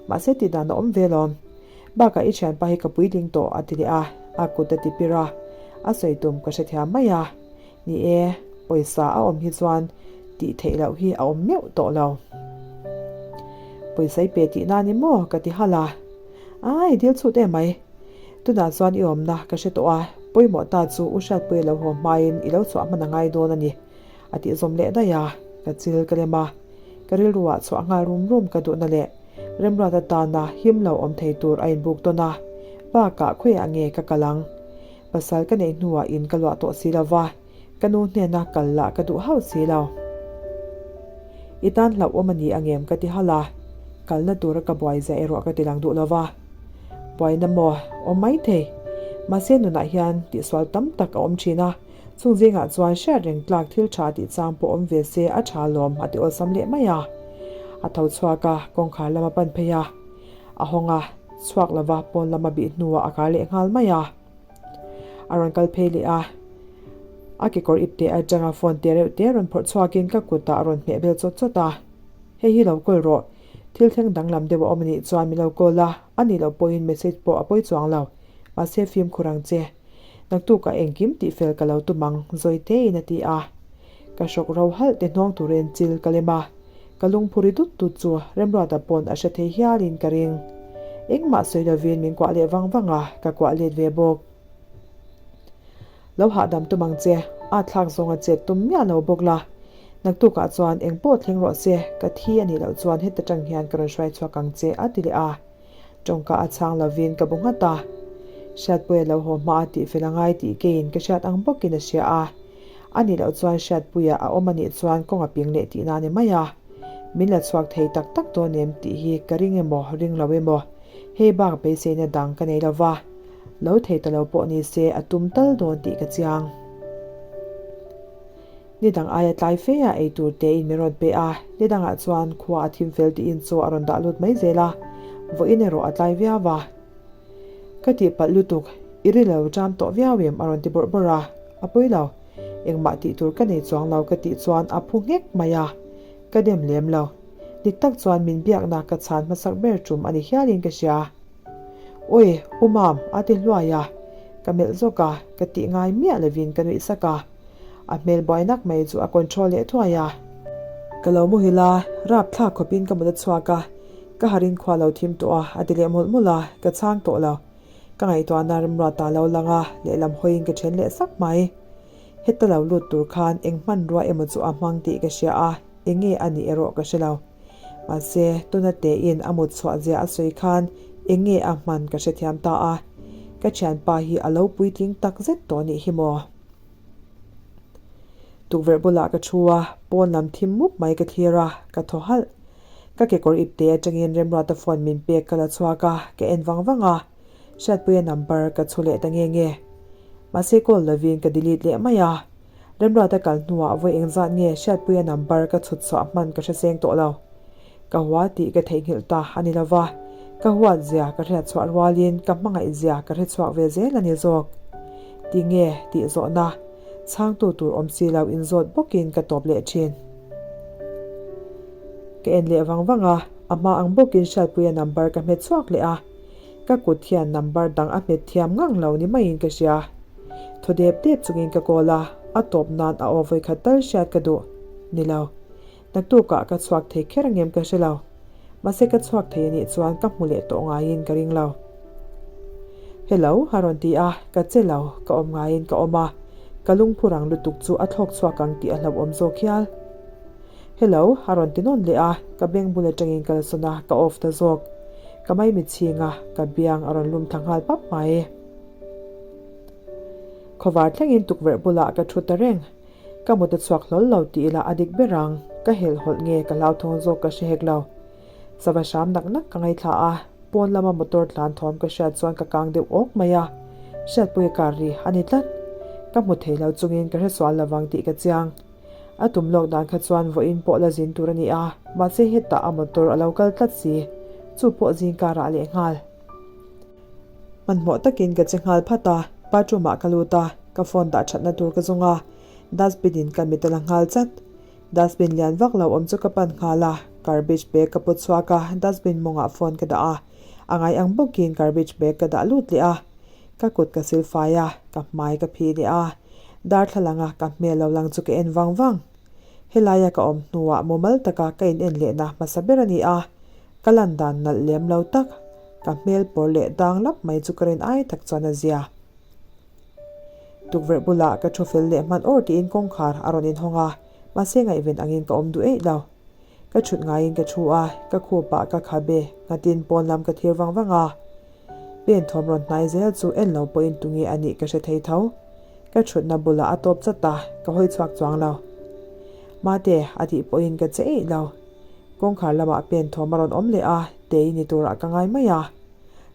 Mahse tih dan a awm ve lawm. Bakah i thianpa hi ka puitling tawh a ti leh a, a kut a ti pir a. A sawi tum ka hrethiam mai a. Ni e, pawisa a awm hi chuan tih theih loh hi a awm meuh tawh lo. Pawisa i pe tihna ni maw ka ti halh a. Ai, dil chhut em mai. Tunah chuan i awmna ka hre tawh a, pawimawh ta chu U Hriatpuia lo haw hmain i lo chhuah hman a ngai dawn a ni, a tih zawm leh daih a, ka chil ka lem a, ka rilruah chhuah nghal rum rum ka duhna leh Remruat atana him lo awm thei tur a inbuk tawn a, bakah khawiah nge ka kal ang? Pasal ka neih hnuah in ka luah tawh si lo va, ka nu hnena kal lah ka duh hauh si lo. I tan hlauhawm a ni angem ka ti halh a, kalna tura ka buai zia erawh ka ti lang duh lo va. Buaina maw? Awm mai thei. Mahse nunah hian tihsual tam tak a awm thin a, chung zingah chuan hriat reng tlak thil tha tih chang pawh awm ve se a tha lawm a ti awlsam leh mai a. A tho chhuak a, kawngkhar lam a pan phei a. A hawng a, chhuak lova pawn lam a bih hnuah a kar leh nghal mai a. A rawn kal phei leh a, a kekawr ip teh atanga phone te reuh te rawn phawrh chhuakin ka kutah a rawn hmeh bel chawt chawt a. Hei hi lo call rawh, thil thleng danglam deuh a awm anih chuan min lo call a, a nih loh pawhin message pawh a pawi chuang lo. Mahse fimkhur ang che. Naktukah engkim tih fel ka lo tum ang, zawi tein a ti a. Ka hrawk ro halh te hnawng turin chil ka lem a. Ka lungphuri dut dut chu Remruata pawn a hre thei hialin ka ring. Engmah sawi lovin min kuah leh vang vang a, ka kuah let ve bawk. Lo hahdam tum ang che, a thlak zawnga chet tum miah lo bawk la. Naktukah chuan eng pawh thleng rawh se, ka thi a nih loh chuan heta tang hian ka rawn hruai chhuak ang che a ti leh a. Tawngka a chhang lovin ka bu nghat a. Hriatpuia lo haw hma a tih fel a ngai tih keiin ka hriat ang bawkin a hria a. A nih loh chuan Hriatpuia a awm a nih chuan kawng a ping leh tihna a ni mai a. Min la chhuak thei tak tak dawn em tih hi ka ring emaw ring lo emaw. Hei bak beiseina dang ka nei lo va, lo thei ta lo pawh ni se a tum tal dawn tih ka chiang. Ni dang aia tlai fe ah ei tur te in min rawn pe a, ni dangah chuan khua a thim fel tiin chaw a rawn dah lut mai zel a, vawiin erawh a tlai viau a. Ka tihpalh lutuk, i ri lo ṭam tawh viau em a rawn ti bawrh bawrh a, a pawi lo, engmah tih tur ka nei chuang lo ka tih chuan a phu nghek mai a, ka dem lem lo. Dik tak chuan min biakna ka chhan hmasak ber ṭum a ni hialin ka hria. Awi, u Mam, a ti hluai a, ka melh zawk a, ka tih ngai miah lovin ka nuih sak a. A hmel buai nak mai chu a control leh thuai a. Ka lo muhil a, rap thlak khawpin ka mut a chhuak a, ka harin khua lo thim tawh a, a ti leh mawlh mawlh a, ka chhang tawh lo. Ka ngaihtuahna remruat ta lo lang a, lehlam hawiin ka then leh sak mai. Heta lo lut tur khan eng hmanrua emaw chu a hmang tih ka hria a, eng nge a nih erawh ka hre lo. Mahse, tuna tein a mut chhuah zia a sawi khan eng nge a hman ka hrethiam ta a, ka thianpa hi a lo puitling tak zet tawh nih hi maw? Tukverh bulah ka thu a, pawn lam thim mup mai ka thlir a, ka thaw halh. Ka kekawr ipte atangin Remruata phone min pek ka la chhuak a, ka en vang vang a. Hriatpuia number ka chhu leh ta nge nge. Mahse call lovin ka delete leh mai a. Remruata kal hnuah vawi engzat nge Hriatpuia number ka chhut chhuah hman ka hre seng tawh lo. Ka hua tih ka theihnghilh ta a ni lova, ka huat zia ka hriat chhuah rualin ka hmangaih zia ka hre chhuak ve zel a ni zawk. Ti nge tih zawhna chhangtu tur awm si lo inzawt bawkin ka tawp leh thin. Ka en leh vang vang a, a hma ang bawkin Hriatpuia number ka hmet chhuak leh a, ka kut hian number dang a hmet thiam ngang lo ni maiin ka hria. Thaw dep dep chungin ka call a, a tawp nan a aw vawikhat tal hriat ka duh. Ni lo. Naktukah ka chhuak thei kher angem ka hre lo. Mahse ka chhuak thei anih chuan ka hmu leh tawh ngaiin ka ring lo. Hello a rawn ti a, ka che lo, ka awm ngaiin ka awm a, ka lungphu rang lutuk chu a thlawk chhuak ang tih a hlauhawm zawk hial. Hello a rawn ti nawn leh a, ka beng bul atangin ka la sawn a, ka off ta zawk. Ka maimichhing a, ka biang a rawn lum thla nghal pap mai. Khawvar thlengin tukverh bulah ka thu ta reng. Ka mut a chhuak hlawl lo tih ila a dik ber ang, ka helhhawlh nge ka hlauthawng zawk ka hre hek lo. Sava hram nak nak ka ngaithla a, pawn lama motor tlan thawm ka hriat chuan ka kang deuh awk mai a, hriatpui a kar ri a ni tlat. Ka hmu thei lo chungin ka hresual lovang tih ka chiang. A tum lawk dan kha chuan vawiin pawh la zin tur a ni a, mahse hetah a motor a lo kal tlat si, chu pawh zing karah lehnghal. Hmanhmawh takin ka che nghal phat a, bathroom ah ka lut a, ka phone dah thatna tur ka zawng a, dustbin in ka mit a la nghal chat. Dustbin lian vak lo awm chu ka pan nghal a, garbage bag ka put chhuak a, dustbin mawngah phone ka dah a, a ngai ang bawkin garbage bag ka dah lut leh a, ka kut ka sil fai a, ka hmai ka phih leh a, darthlalang a ka hmel lo lang chu ka en vang vang. Helaia ka awm hnuah mumal taka ka in en lehna hmasa ber a ni a, Ka lan dan nalh lem lo tak, ka hmel pawr leh dang lap mai chu ka rin ai tak chuan a zia. Tukverh bulah ka thu fel leh hman awr tiin kawngkhar a rawn inhawng a, mahse ngaihven angin ka awm duh eih lo. Ka thut ngaiin ka thu a, ka khupah ka khabe nghatin pawn lam ka thlir vang vang a. Pen thawm rawn hnai zel chu en lo pawhin tunge a nih ka hre thei tho. Ka thutna bulah a tawp chat a, ka hawi chhuak chuang lo. Mate, a tih pawhin ka che eih lo. Kawngkhar lamah pen thawm a rawn awm leh a, tei ni turah ka ngai mai a.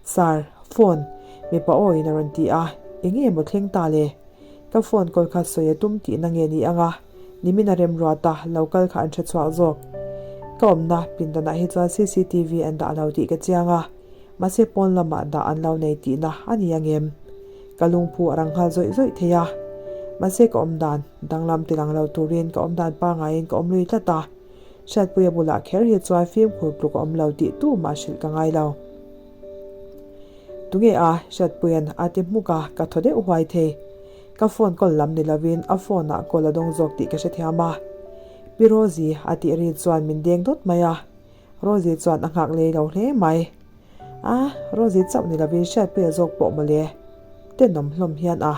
Sir, phone, mipa awiin a rawn ti a, eng nge maw thleng ta le? Ka phone call kha sawi a tum tihna nge ni ang a, nimin a remruat a, lo kal kha an hre chhuak zawk. Ka awmna pindanah hi chuan cctv an dah lo tih ka chiang a, mahse pawn lamah dah an lo nei tihna a ni ang em? Ka lungphu a rang nghal zawih zawih thei a, mahse ka awmdan danglam tilang lo turin ka awmdan pangaiin ka awm lui tlat a. Hriatpuia bulah kher hi chuan fimkhur tluk a awm lo tih tu mah hrilh ka ngai lo. Tunge a, Hriatpuia'n a ti hmuk a, ka thaw deuh huai thei. Ka phone call lam ni lovin a phone ah call a dawng zawk tih ka hrethiam a. Pi Rosie a tih ri chuan min deng dawt mai a. Rosie chuan a nghak lei lo hle mai. A, Rosie chauh ni lovin Hriatpuia zawk pawh mawle. Tenawm hlawm hian a.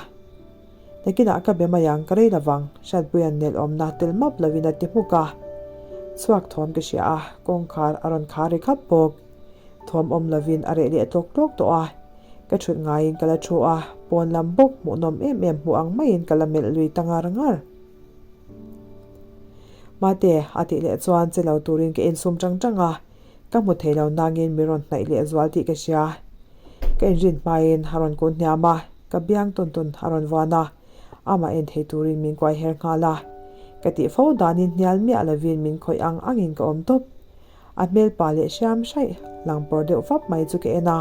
Nakinah ka be mai ang, ka rei lovang, Hriatpuia'n nelawmna tel map lovin a ti hmuk a. Chhuak thawm ka hria a, kawngkhar a rawn khar ri khap bawk. Thawm awm lovin a reh leh tlawk tlawk tawh a. Ka thut ngaiin ka la thu a, pawn lam bawk hmuhnawm em em hmuh ang maiin ka la melh lui ta ngar ngar. Mate, a tih leh chuan che lo turin ka insum tang tang a. Ka hmu thei lo nangin min rawn hnaih leh zual tih ka hria. Ka inrin hmain a rawn kun hniam a, ka biang tawn tawn a rawn vuan a, amah en thei turin min kuai her nghal a. Ka tih fo danin hnial miah lovin min khawih ang angin ka awm tawp. A hmel pa leh hriam hraih lang pawr deuh fap mai chu ka en a.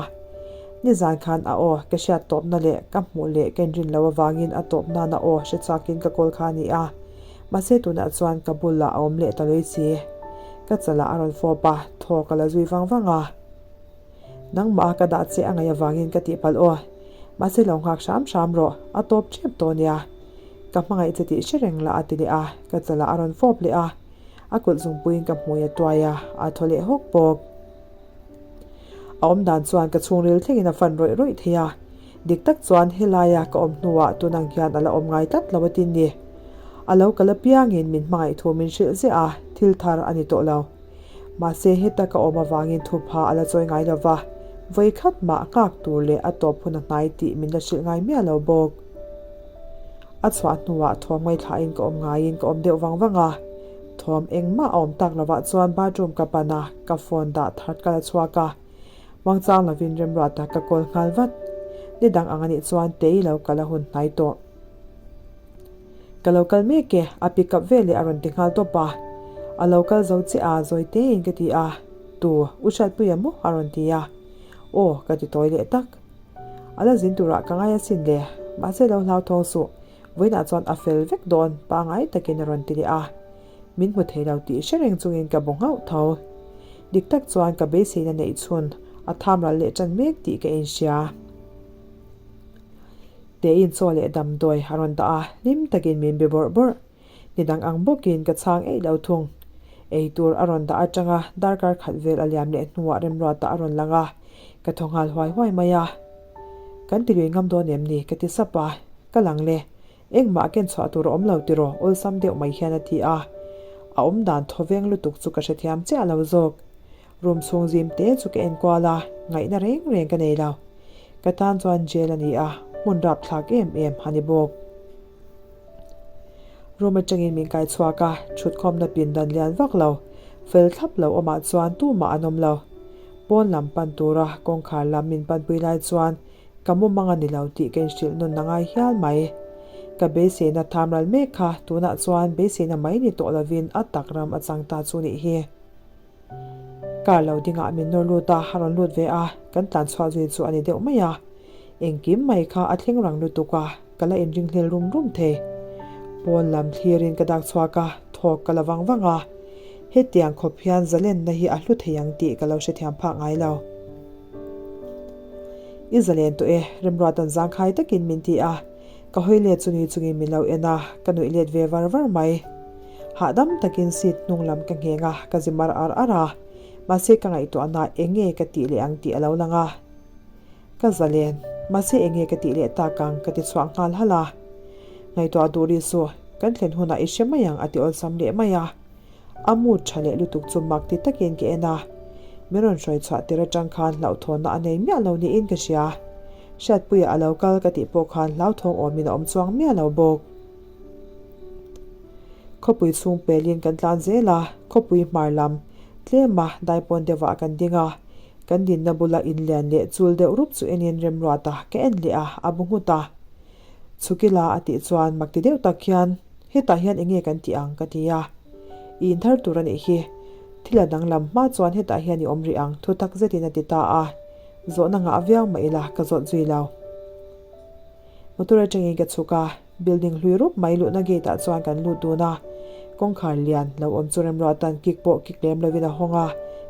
Nizan khan a aw ka hriat tawpna leh ka hmuh leh ka inrin loh avangin a tawp nana aw hre chhuakin ka kawl kha a ni a. Mahse tunah chuan ka bulah a awm leh ta lei si. Ka chalah a rawn fawp a, thaw ka la zui vang vang a. Nangmah a ka dah che a ngaih avangin ka tihpalh aw. Mahse lo nghak hram hram rawh, a tawp tep tawh nia. Ka hmangaih che tih hre reng lah a ti leh a, ka chalah a rawn fawp leh a. A kut zungpuiin ka hmui a tuai a, a thaw leh hawk bawk. A awm dan chuan ka chhungril thlengin a fan rawih rawih thei a. Dik tak chuan helaia ka awm hnuah tun ang hian a la awm ngai tlat lo a tin ni. A lo kal apiangin min hmangaih thu min hrilh ziah a, thil thar a ni tawh lo. Mahse heta ka awm avangin thupha a la chawi ngai lo va, vawi khat mah nghak tur leh a tawp hun a hnai tih min la hrilh ngai miah lo bawk. A chhuah hnuah thawm ngaithlain ka awm ngaiin ka awm deuh vang vang a, thawm engmah a awm tak lovah chuan bathroom ka pan a, ka phone dah that ka la chhuak a, Wangchang lovin Remruata ka call nghal vat. Ni dang ang anih chuan tei lo kal a hun hnai tawh. Ka lo kal mek e, a pick up veleh a rawn ti nghal tawp a. A lo kal zo che a, zawi tein ka ti a. Tu, U Hriatpuia maw? a rawn ti a. Aw, ka ti tawi leh tak. A la zin turah ka ngai asin le, mahse lo hlauthawng suh, vawiinah chuan a fel vek dawn, pangai takin a rawn ti leh a. Min hmu thei lo tih hre reng chungin ka bu nghauh tho. Dik tak chuan ka beiseina neih chhun a tham ral leh ṭan mek tih ka inhria. Teiin chaw leh damdawi a rawn dah a, hlim takin min be bawrh bawrh. Ni dang ang bawkin ka chhang eih lo thung. Ei tur a rawn dah atanga darkar khat vel a liam leh hnuah remruatah a rawn lang a, ka thaw nghal huai huai mai a. Kan ti lui ngam dawn em ni? ka ti sap a, ka lang le. Engmah ken chhuah tur a awm lo tiraw? Awlsam deuh mai hian a ti a. A awm dan thawveng lutuk chu ka hrethiam chiah lo zawk. Room chhung zim te chu ka enkual a, ngaihna reng reng ka nei lo. Ka tan chuan jail a ni a, hmun rapthlak em em a ni bawk. Room atangin min kai chhuak a, thutkhawmna pindan lian vak lo, fel thlap lo awmah chuan tumah an awm lo. Pawn lam pan tura kawngkhar lam min panpui lai chuan ka mumang a ni lo tih ka inhrilh nawn a ngai hial mai. Ka beiseina thamral mek kha tunah chuan beiseina mai ni tawh lovin a tak ram a chang ta chu nih hi. Car lo dingah min nawr lut a, a rawn lut ve a, kan tlan chhuah zui chu a ni deuh mai a. Engkim mai kha a thleng rang lutuk a, ka la inringhlel rum rum thei. Pawn lam thlirin ka dak chhuak a, thawk ka la vang vang a. Hetiang khawp hian zalenna hi a hlu thei ang tih ka lo hrethiam phak ngai lo. I zalen tawh e, Remruatan zangkhai takin min ti a. Ka hawi let chu nui chungin min lo en a, ka nuih let ve var var mai. Hahdam takin seat hnung lam ka ngheng a, ka zi mar ar ar a. Mahse ka ngaihtuahna eng nge ka tih leh ang tih a lo lang a. Ka zalen, mahse eng nge ka tih leh tak ang ka ti chhuak nghal halh a. Ngaihtuah duh ri suh, kan thlen hunah i hre mai ang a ti awlsam leh mai a. A mood tha leh lutuk chu mak ti takin ka en a. Min rawn hruai chhuah tir atang khan hlauhthawnna a nei miah lo niin ka hria. Hriatpuia a lo kal ka tih pawh khan hlauthawng awmin a awm chuang miah lo bawk. Khawpui chhung pelin kan tlan zel a, khawpui hmar lam tlema daipawn deuhah kan ding a, kan dinna bula inlian leh chul deuh rup chu enin remruata ka en leh a, a bu nghut a. Chhukila a tih chuan mak ti deuh tak hian hetah hian enge kan tih ang ka ti a, i inthar tur a nih hi, thil a danglam hma chuan hetah hian i awm rih ang thu tak zetin a ti ta a, zawhna ngah viau mah ila ka zawt zui lo. Motor atangin ka chhuk a, building hlui rup mai luhna gate ah chuan kan lut dun a, kawngkhar lian lo awm chu remruatan kik pawh kik lem lovin a hawng a,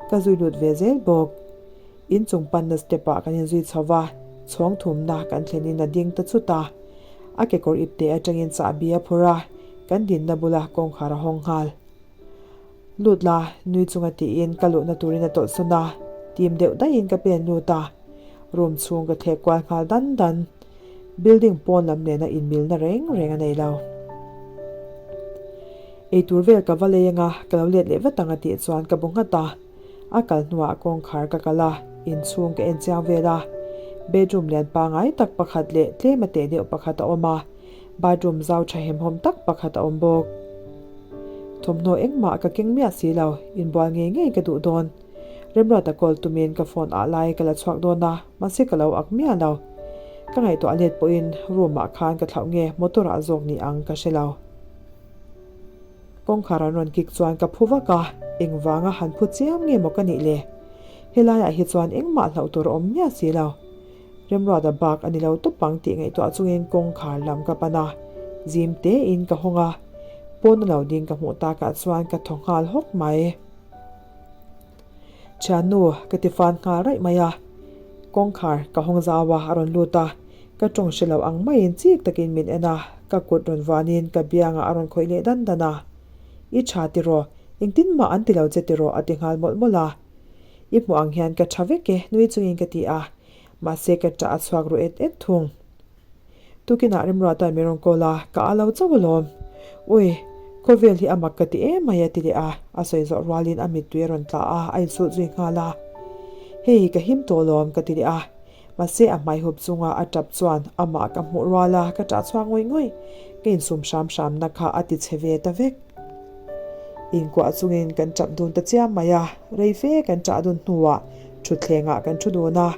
ka zui lut ve zel bawk. Inchung panna step ah kan inzui chho va, chhawng thumna kan thlenin a ding ta chut a, a kekawr ipte atangin chahbi a phur a, kan dinna bula kawngkhar a hawng nghal. Lut la, nui chunga tiin ka luhna turin a tawlh sawn a, tim deuh daihin ka pen lut a, room chhung ka thlek kual nghal dan dan. Building pawn lam nena inmilna reng reng a nei lo. Eitur vel ka va lei anga ka lo let leh vat ang a tih chuan ka bu nghat a, a kal hnuah kawngkhar ka kal a, inchhung ka en chiang vel a. Bedroom lian pangai tak pakhat leh tlem a teh deuh pakhat a awm a. Bathroom zau tha hemhawm tak pakhat a awm bawk. Thawmhnaw engmah ka keng miah si lo, inbual ngei ngei ka duh dawn. Remruata call tumin ka phone ah lai ka la chhuak dawn a, mahse ka lo ak miah lo. Ka ngaihtuah let pawhin room ah khan ka thlauh nge motor ah zawk ni ang ka hre lo. Kawngkhar an rawn kik chuan ka phu vak a, engvanga han phu chiam nge maw ka nih le? Helaiah hi chuan engmah hlauh tur a awm miah si lo. Remruata bak a ni lo tawp ang tih ngaihtuah chungin kawngkhar lam ka pan a, zim tein ka hawng a, pawn a lo ding ka hmuh takah chuan ka thaw nghal hawk mai. Thiannu, ka ti fan nghal raih mai a, kawngkhar ka hawng zau a, a rawn lut a, ka tawng hre lo ang maiin chik takin min en a, ka kut rawn vanin ka biangah a rawn khawih leh dan dan a. I tha tiraw? Engtin mah an ti lo che tiraw? a ti nghal mawlh mawlh a. I hmuh ang hian ka tha vek e, nui chungin ka ti a, mahse ka ṭah a chhuak ru et et thung. Tukinah Remruata'n min rawn call a, ka a lo chauh alawm. Ui, khawvel hi a mak ka ti em mai a ti leh a, a sawi zawh rualin a mittui a rawn tla a, a insut zui nghal a. Hei, ka him tawh alawm ka ti leh a, mahse a hmai hup chunga a tap chuan amah ka hmuh rual a, ka ṭah chhuak ngawih ngawih. Ka insum hram hramna kha a ti chhe ve ta vek. Inkuah chungin kan ṭap dun ta chiam mai a, rei fe kan ṭah dun hnuah ṭhutthlengah kan ṭhu dun a,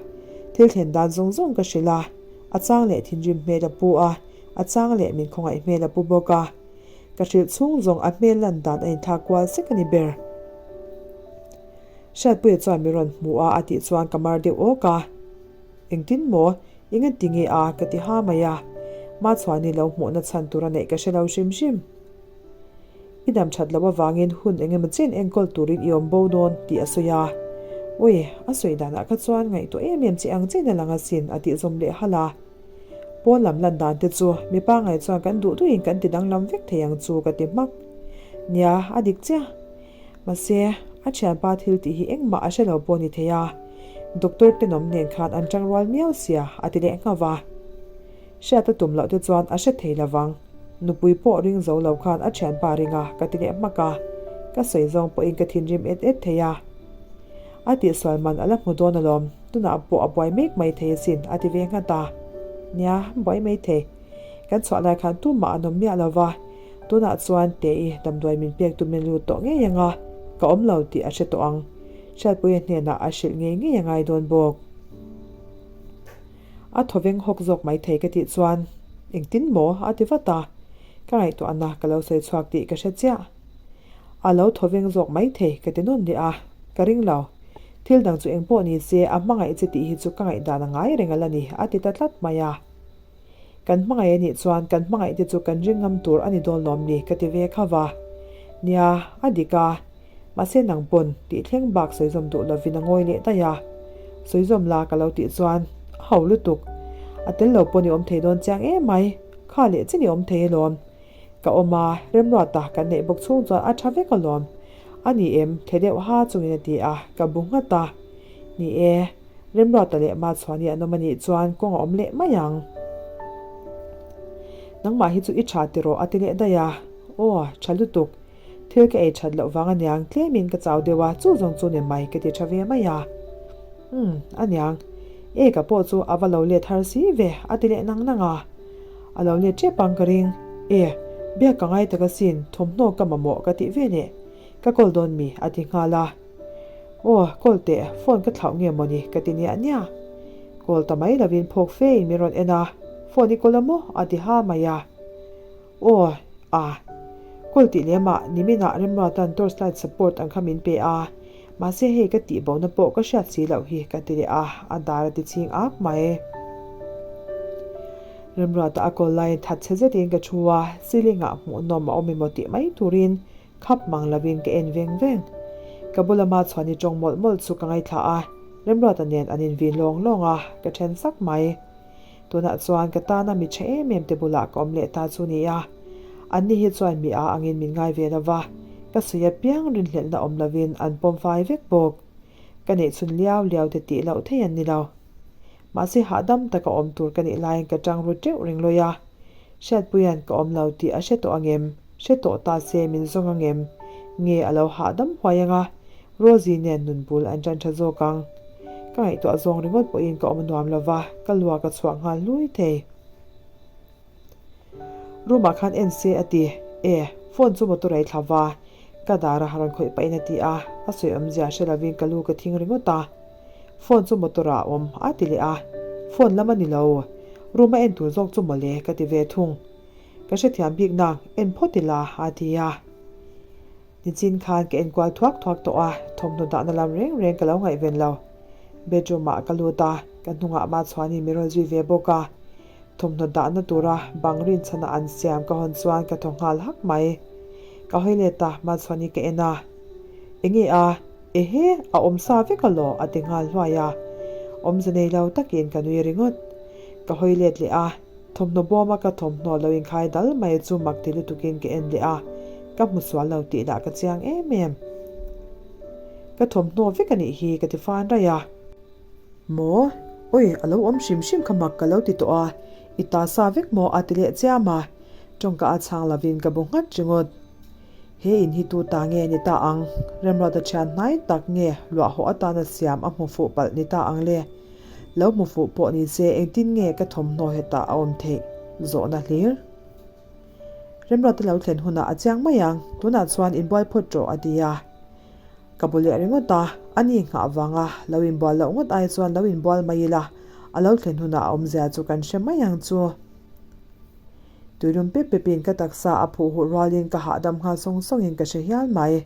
thil thlen dan zawng zawng ka hrilh a, a chang leh thinrim hmel a pu a, a chang leh min khawngaih hmel a pu bawk a. Ka hrilh chhung zawng a hmel lan dan a inthlak kual sek a ni ber. Hriatpuia chuan min rawn hmu a a tih chuan ka mar deuh awk a. Engtin maw? Eng an ti nge a? ka ti ha mai a. Machhuani lo hmuhna chhan tur a neih ka hre lo hrim hrim. I dam that loh avangin hun eng emaw chen enkawl turin i awm bo dawn tih a sawi a. Ui, a sawi danah kha chuan ngaihtuah em em che ang chein a lang asin a tih zawm leh halh a. Pawn lam lan dan te chu mi pangngai chuan kan duh duhin kan ti danglam vek thei ang chu ka ti hmak. Nia, a dik chiah. Mahse, a thianpa thil tih hi engmah a hre lo pawh ni thei a. Doctor tenawm nen khan an tangrual miau sia a ti leh nghauh a. Hriat a tum loh te chuan a hre thei lo vang. Nupui pawh ring zo lo khan a thianpa ring a, ka ti leh hmak a. Ka sawi zawng pawhin ka thinrim et et thei a. A tihsual man a la hmu dawn alawm, tunah pawh a buai mek mai thei asin, a ti ve nghat a. Nia, buai mai thei. Kan chhuah lai khan tumah an awm miah lo va, tunah chuan Tei damdawi min pek tumin lut tawh ngei ang a, ka awm lo tih a hre tawh ang. Hriatpuia hnenah a hrilh ngei ngei a ngai dawn bawk. A thawveng hawk zawk mai thei ka tih chuan, Engtin maw? a ti vat a. Ka ngaihtuahna ka lo sawi chhuak tih ka hre chiah. A lo thawveng zawk mai thei ka ti nawn leh a, ka ring lo. Thil dang chu engpawh ni se a hmangaih che tih hi chu ka ngaihdan a ngai reng a la ni, a ti ta tlat mai a. Kan hmangaih a nih chuan kan hmangaih te chu kan ring ngam tur a ni dawn lawm ni ka ti ve kha va. Nia, a dik a. Mahse nang pawn tih thleng bak sawi zawm duh lovin a ngawi leh daih a. Sawi zawm la ka lo tih chuan a ho lutuk. A tel lo pawn i awm thei dawn chiang em mai, kha leh chin i awm thei alawm. Ka awm a, remruata kan neih bawk chhung chuan a tha vek alawm. A ni em? Thle deuh ha chungin a ti a, ka bu nghat a. Ni e, Remruata leh Machhuani an awm a nih chuan kawng a awm leh mai ang. Nangmah hi chu i tha tiraw a ti leh daih a. Aw, tha lutuk. Thil ka ei that loh vang aniang tlemin ka chau deuh a, chu zawng chu ni mai ka ti tha ve mai a. Umm, aniang. E ka pawh chu a va lo let har si ve, a ti leh nang nang a. A lo let tep ang ka ring. E, biak ka ngai tak asin, thawmhnaw ka mamawh ka tih ve leh. Ka call dawn mi, a ti nghal a. Aw, call teh, phone ka thlauh nge mawni ka ti niah niah. Call ta mai lovin phawk fe in min rawn en a, phone i call a maw? a ti ha mai a. Aw, a. Call tih lem ah niminah Remruata'n torch light support ang kha min pe a, mahse hei ka tih bona pawh ka hriat si loh hi ka ti leh a, a dar a ti chhing ak mai. Remruata a call laiin that chhe zetin ka thu a, ceiling ah hmuhnawm a awm emaw tih mai turin khap mang lovin ka en veng veng. Ka bula ma chhuani tawng mawlh mawlh chu ka ngaithla a, Remruata nen an invin lawng lawng a, ka then sak mai. Tunah chuan ka tana mi tha em em te bulah ka awm leh ta chu nia. Anni hi chuan mi a angin min ngai ve lova, ka sawi apiang rinhlelhna awm lovin an pawm fai vek bawk. Ka neih chhun liau liau te tih loh thei an ni lo. Mahse hahdam taka awm tur ka nih laiin ka tang ru teuh ring lawi a. Hriatpuia'n ka awm lo tih a hre tawh angem? Hre tawh ta se min zawng angem? Nge a lo hahdam huai anga Rosie nen nun bul an ṭan ṭha zawk ang. Ka ngaihtuah zawng ringawt pawhin ka awm a nuam lo va, ka lua ka chhuah nghal hlui thei. Room ah khan en se a ti. E, phone chu motor a i thla va. Ka dar a rawn khawih pahin a ti a, a sawi awmzia hre lovin ka lu ka thing ringawt a. Phone chu motor ah a awm a ti leh a, phone lam a ni lo, room a en tur zawk chu mawle ka ti ve thung. Ka hrethiam bik nang, en phawt ila a ti a. Nichin khan ka enkual thuak thuak tawh a, thawmhnaw dahna lam reng reng ka lo ngaihven lo. Bedroom ah ka lut a, ka hnungah Machhuani min rawn zui ve bawk a. Thawmhnaw dahna tura bang rinchhana an siam ka hawn chuan ka thaw nghal hak mai. Ka hawi let a, Machhuani ka en a. Enge a? Ehe, a awm sa vek alaw? a ti nghal hluai a. Awmze nei lo takin ka nui ringawt. Ka hawi let leh a. Thawmhnaw bawma ka thawmhnaw lo inkhai dal mai chu mak ti lutukin ka en leh a, ka hmu sual lo tih lah ka chiang em em. Ka thawmhnaw vek a nih hi ka ti fan raih a. Maw? Oi, a lo awm hrim hrim kha mak ka lo ti tawh a, i ta sa vek maw a ti leh chiam a, tawngka a chhang lovin ka bu nghat ringawt. He in hi tu ta nge ni ta ang? Remruata thian hnai tak nge luah hawh atana siam a hmu fuh palh ni ta ang le? Lo hmu fuh pawh ni se engtin nge ka thawmhnaw hetah a awm theih zawhna hlir. Remruata lo thlen hunah a chiang mai ang, tunah chuan inbual phawt rawh a ti a. Ka bu leh ringawt a, a ni nghah vanga lo inbual loh ngawt ai chuan lo inbual mai ila, a lo thlen hunah a awmzia chu kan hre mai ang chu. Tuilum pep pepin ka taksa a phuh huh rualin ka hahdam nghal sawng sawngin ka hre hial mai.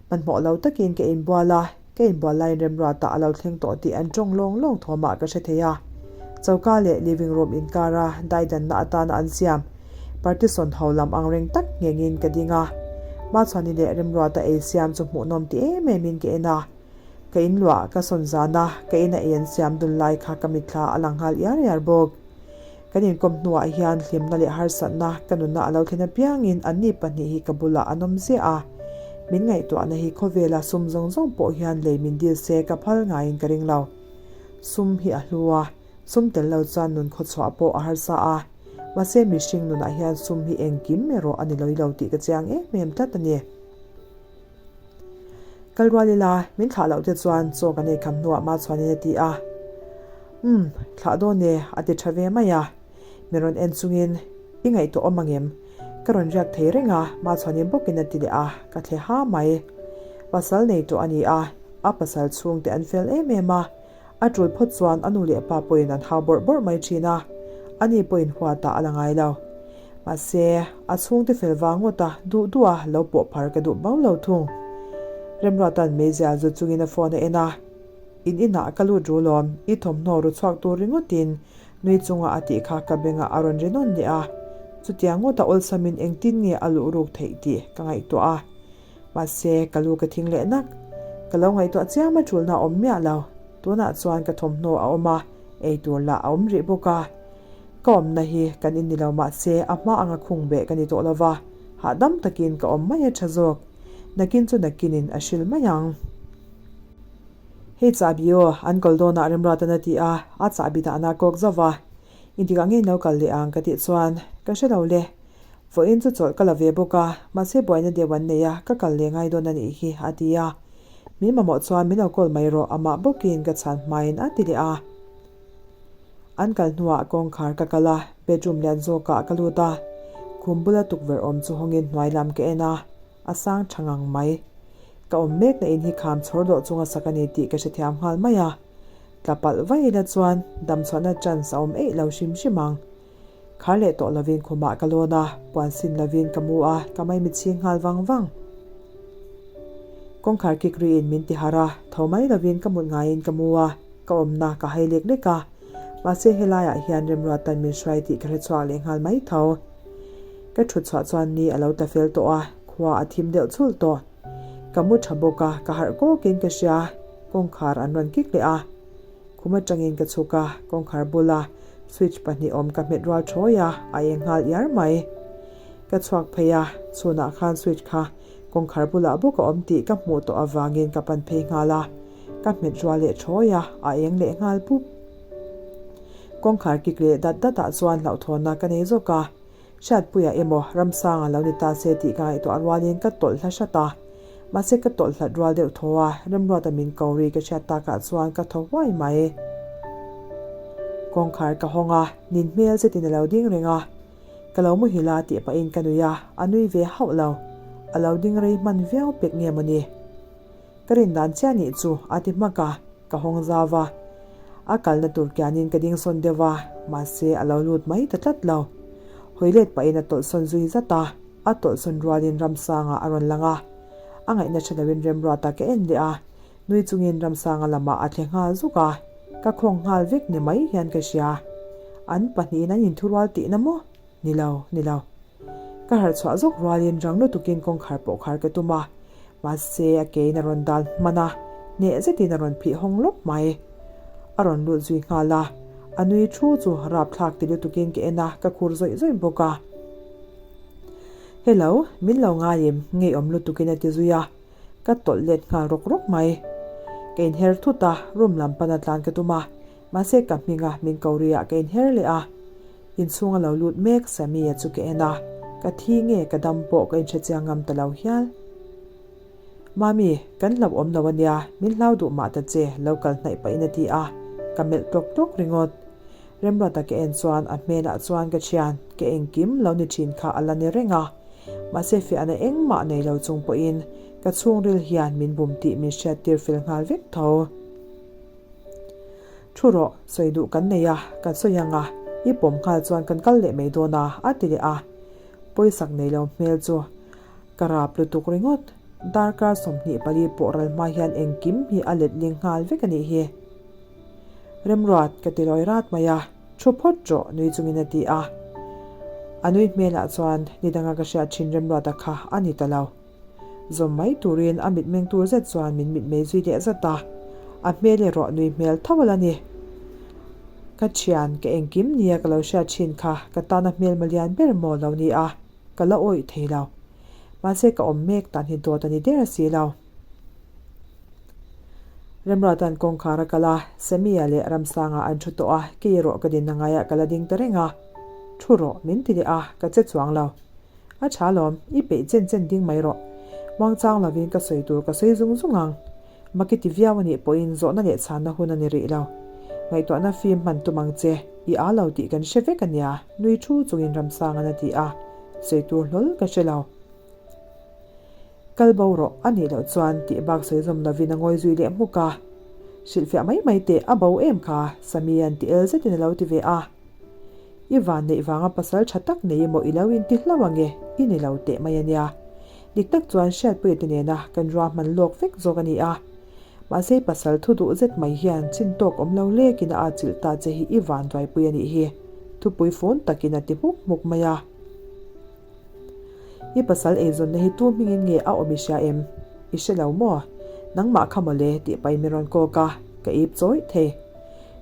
Hmanhmawh lo takin ka inbual a, ka inbual laiin Remruata a lo thleng tawh tih an tawng lawng lawng thawmah ka hre thei a. Choka leh living room inkara daidanna atana an siam partition ho lam ang reng tak nghengin ka ding a. Machhuani leh Remruata ei siam chu hmuhnawm ti em emin ka en a. Ka inluah ka sawn zan a, ka ina ei an siam dun lai kha ka mitthla a lang nghal iar iar bawk. Kan inkawm hnuah hian hlimna leh harsatna ka nunna a lo thlen apiangin anni pahnih hi ka bulah an awm ziah a. Min ngaihtuahna hi khawvela sum zawng zawng pawh hian lei min dil se ka phal ngaiin ka ring lo. Sum hi a hlu a, sum tel lo chuan nun khawchhuah pawh a harsa a. Mahse mihring nunah hian sum hi engkim erawh a ni lawilo tih ka chiang em em tlat a ni. Kal rual ila, min thlah loh te chuan chaw kan ei kham hnuah Machhuanin a ti a. Umm, thlah dawn e, a ti tha ve mai a. Min rawn en chungin, I ngaihtuah awm ang em? Ka rawn riak thei reng a, Machhuanin bawkin a ti leh a, ka thle ha mai. Pasal nei tawh a ni a, a pasal chhungte an fel em em a, A tul phawt chuan a nu leh pa pawhin an hau bawrh bawrh mai thin a, ani pawhin huatah a la ngai lo. Mahse, a chhungte fel vang ngawt a, duh duh a lo pawh phar ka duh bau lo thung. Remruata'n meizial zu chungin a phone a en a, In inah ka lut ru lawm, i thawmhnaw ru chhuak tur ringawtin nui chunga a tih kha ka bengah a rawn ri nawn leh a. Chutiang ngawta awlsamin engtin nge a luh ruk theih tih ka ngaihtuah a. Mahse, ka lu ka thing leh nak. Ka lo ngaihtuah chiam a tulna a awm miah lo. Tunah chuan ka thawmhnaw a awm a, ei tur lah a awm rih bawk a. Ka awmna hi kan in ni lo mahse a hma anga khung beh ka ni tawh lo va, hahdam takin ka awm mai a tha zawk. Nakin chu nakinin a hril mai ang. Hei chahbi aw, an kal dawnah Remruatan a ti a, a chahbi dahna a kawk zauh va. Intikah ngei no kal leh ang ka tih chuan, ka hre lo le. Vawiin chu chawlh ka la ve bawk a, mahse buaina deuh an nei a, ka kal leh ngai dawn a nih hi, a ti a. Min mamawh chuan min lo call mai rawh, amah bawkin ka chhan hmain a ti leh a. An kal hnuah kawngkhar ka kal a, bedroom lian zawkah ka lut a. Khum bula tukverh awm chu hawngin hnuai lam ka en a, a sang tha ngang mai. Ka awm mekna in hi kham chhawr dawh chunga sak a ni tih ka hrethiam nghal mai a. Tla palh vaih ila chuan damchhuahna chance a awm eih lo hrim hrim ang. Khar leh tawh lovin khumah ka lawn a, puan sin lovin ka mu a, ka maimi chhing nghal vang vang. Kawngkhar kik riin min ti harh a, tho mai lovin ka mut ngaiin ka mu a, ka awmna ka hai lek lek a. Mahse helaiah hian Remruatan min hruai tih ka hre chhuak leh nghal mai tho. Ka thut chhuah chuan ni a lo ta fel tawh a, khua a thim deuh chhulh tawh. Ka mu tha bawk a, ka harh kawkin ka hria, kawngkhar an rawn kik leh a. Khum atangin ka chhuk a, kawngkhar bula switch pahnih awm ka hmet rual thawi a, a eng nghal iar mai. Ka chhuak phei a, chhunah khan switch kha kawngkhar bulah bawk a awm tih ka hmuh tawh avangin ka pan phei nghal a, ka hmet rual leh thawi a, a eng leh nghal pup. Kawngkhar kik leh dat datah chuan hlauhthawnna ka nei zawk a, Hriatpuia emaw Ramsanga lo ni ta se tih ka ngaihtuah rualin ka tawlh hla hrat a. Mahse ka tawlh hlat rual deuh thaw a, Remruata min ko ri ka hriat takah chuan ka thaw huai mai. Kawngkhar ka hawng a, nin hmel zetin a lo ding reng a. Ka lo muhil a tih pahin ka nui a, a nui ve hauh lo. A lo ding rei hman viau pek nge maw ni? Ka rin dan chiah nih chu a ti hmak a, ka hawng zau a. A kalna tur kianin ka ding sawn deuh a, mahse a lo lut mai ta tlat lo. Hawi let pahin a tawlh sawn zui zat a, a tawlh sawn rualin Ramsanga a rawn lang a. A ngaihna tha loin Remruata ka en leh a, nui chungin Ramsanga lamah a thle nghal zuk a, ka khawng nghal vek ni mai hian ka hria. An pahnihin an inthurual tihna maw? Ni lo, ni lo. Ka harh chhuah zawk rualin rang lutukin kawngkhar pawh khar ka tum a, mahse a kein a rawn dal hman a, hneh zetin a rawn phih hawng lawp mai. A rawn lut zui nghal a, a nui thu chu rapthlak ti lutukin ka en a, ka khur zawih zawih bawk a. Hello, min lo ngaim, ngeiawm lutukin a ti zui a, ka tawlh let nghal rawk rawk mai. Ka inher thut a, room lam pana tlan ka tum a, mahse ka hminga min ko riah ka inher leh a. Inchhung a lo lut mek Sammy-a chu ka en a, ka thi nge ka dam pawh ka inhre chiang ngam ta lo hial. Mami, kan hlauh awm lo ania, min hlau duh mah ta che, lo kal hnaih pahin a ti a, ka melh tlawk tlawk ringawt. Remruata ka en chuan a hmelah chuan ka thian, ka engkim lo ni thin kha a la ni reng a, mahse fiahna engmah nei lo chung pawhin ka chhungril hian min bum tih min hriattir fel nghal vek tho. Thu rawh, sawi duh kan nei a, kan sawi ang a, i pawm nghal chuan kan kal leh mai dawn a, a ti leh a. Pawisak nei lo hmel chu ka rap lutuk ringawt. Darkar 24 pawh ral hma hian engkim hi a let ling nghal vek a nih hi. Remruat, ka ti lawi rat mai a, thu phawt rawh nui chungin a ti a. A nui hmelah chuan nidanga ka hriat thin Remruata kha a ni ta lo. Zawm mai turin a mitmeng tur zet chuan min mitmei zui leh zat a, a hmel erawh nui hmel tho a la ni. Ka thian, ka engkim nia ka lo hriat thin kha ka tana hmelma lian ber maw lo ni a, ka la awih thei lo. Mahse ka awm mek tan hi dawt a ni der si lo. Remruata'n kawngkhar a kal a, Sammy-a leh Ramsanga an thu tawh a, kei erawh ka dinna ngaiah ka la ding ta reng a. Thu rawh, min ti leh a, ka che chuang lo. A tha lawm, i peih chen chen ding mai rawh. Muangchang lovin ka sawi tur ka sawi zung zung ang. Maki ti viau a nih pawhin zawhna leh chhanna hun a ni rih lo. Ngaihtuahna fim hman tum ang che, i â lo tih kan hre vek a nia, nui thu chungin Ramsanga'n a ti a, sawi tur hlawl ka hre lo. Kal bo rawh, a nih loh chuan tih bak sawi zawm lovin a ngawi zui leh hmuk a. Hrilhfiah mai mai teh, a bo em kha, Samia'n ti el zetin a lo ti ve a. I van neih vanga pasal tha tak nei emaw i lo inti hlauh ange, i ni lo teh mai a nia. Dik tak chuan Hriatpuia te nena kan ruahman lawk vek zawk a ni a. Mahse i pasal thu duh zet mai hian chin tawk awm lo lekin a atchilh ta che hi i van duaipui a nih hi, thupui fun takin a ti hmuk hmuk mai a. I pasal eizawnna hi tu hmingin nge a awm i hria em? I hre lo maw? Nangmah kha mawle tih pahin min rawn kawk a, ka ip chawih thei.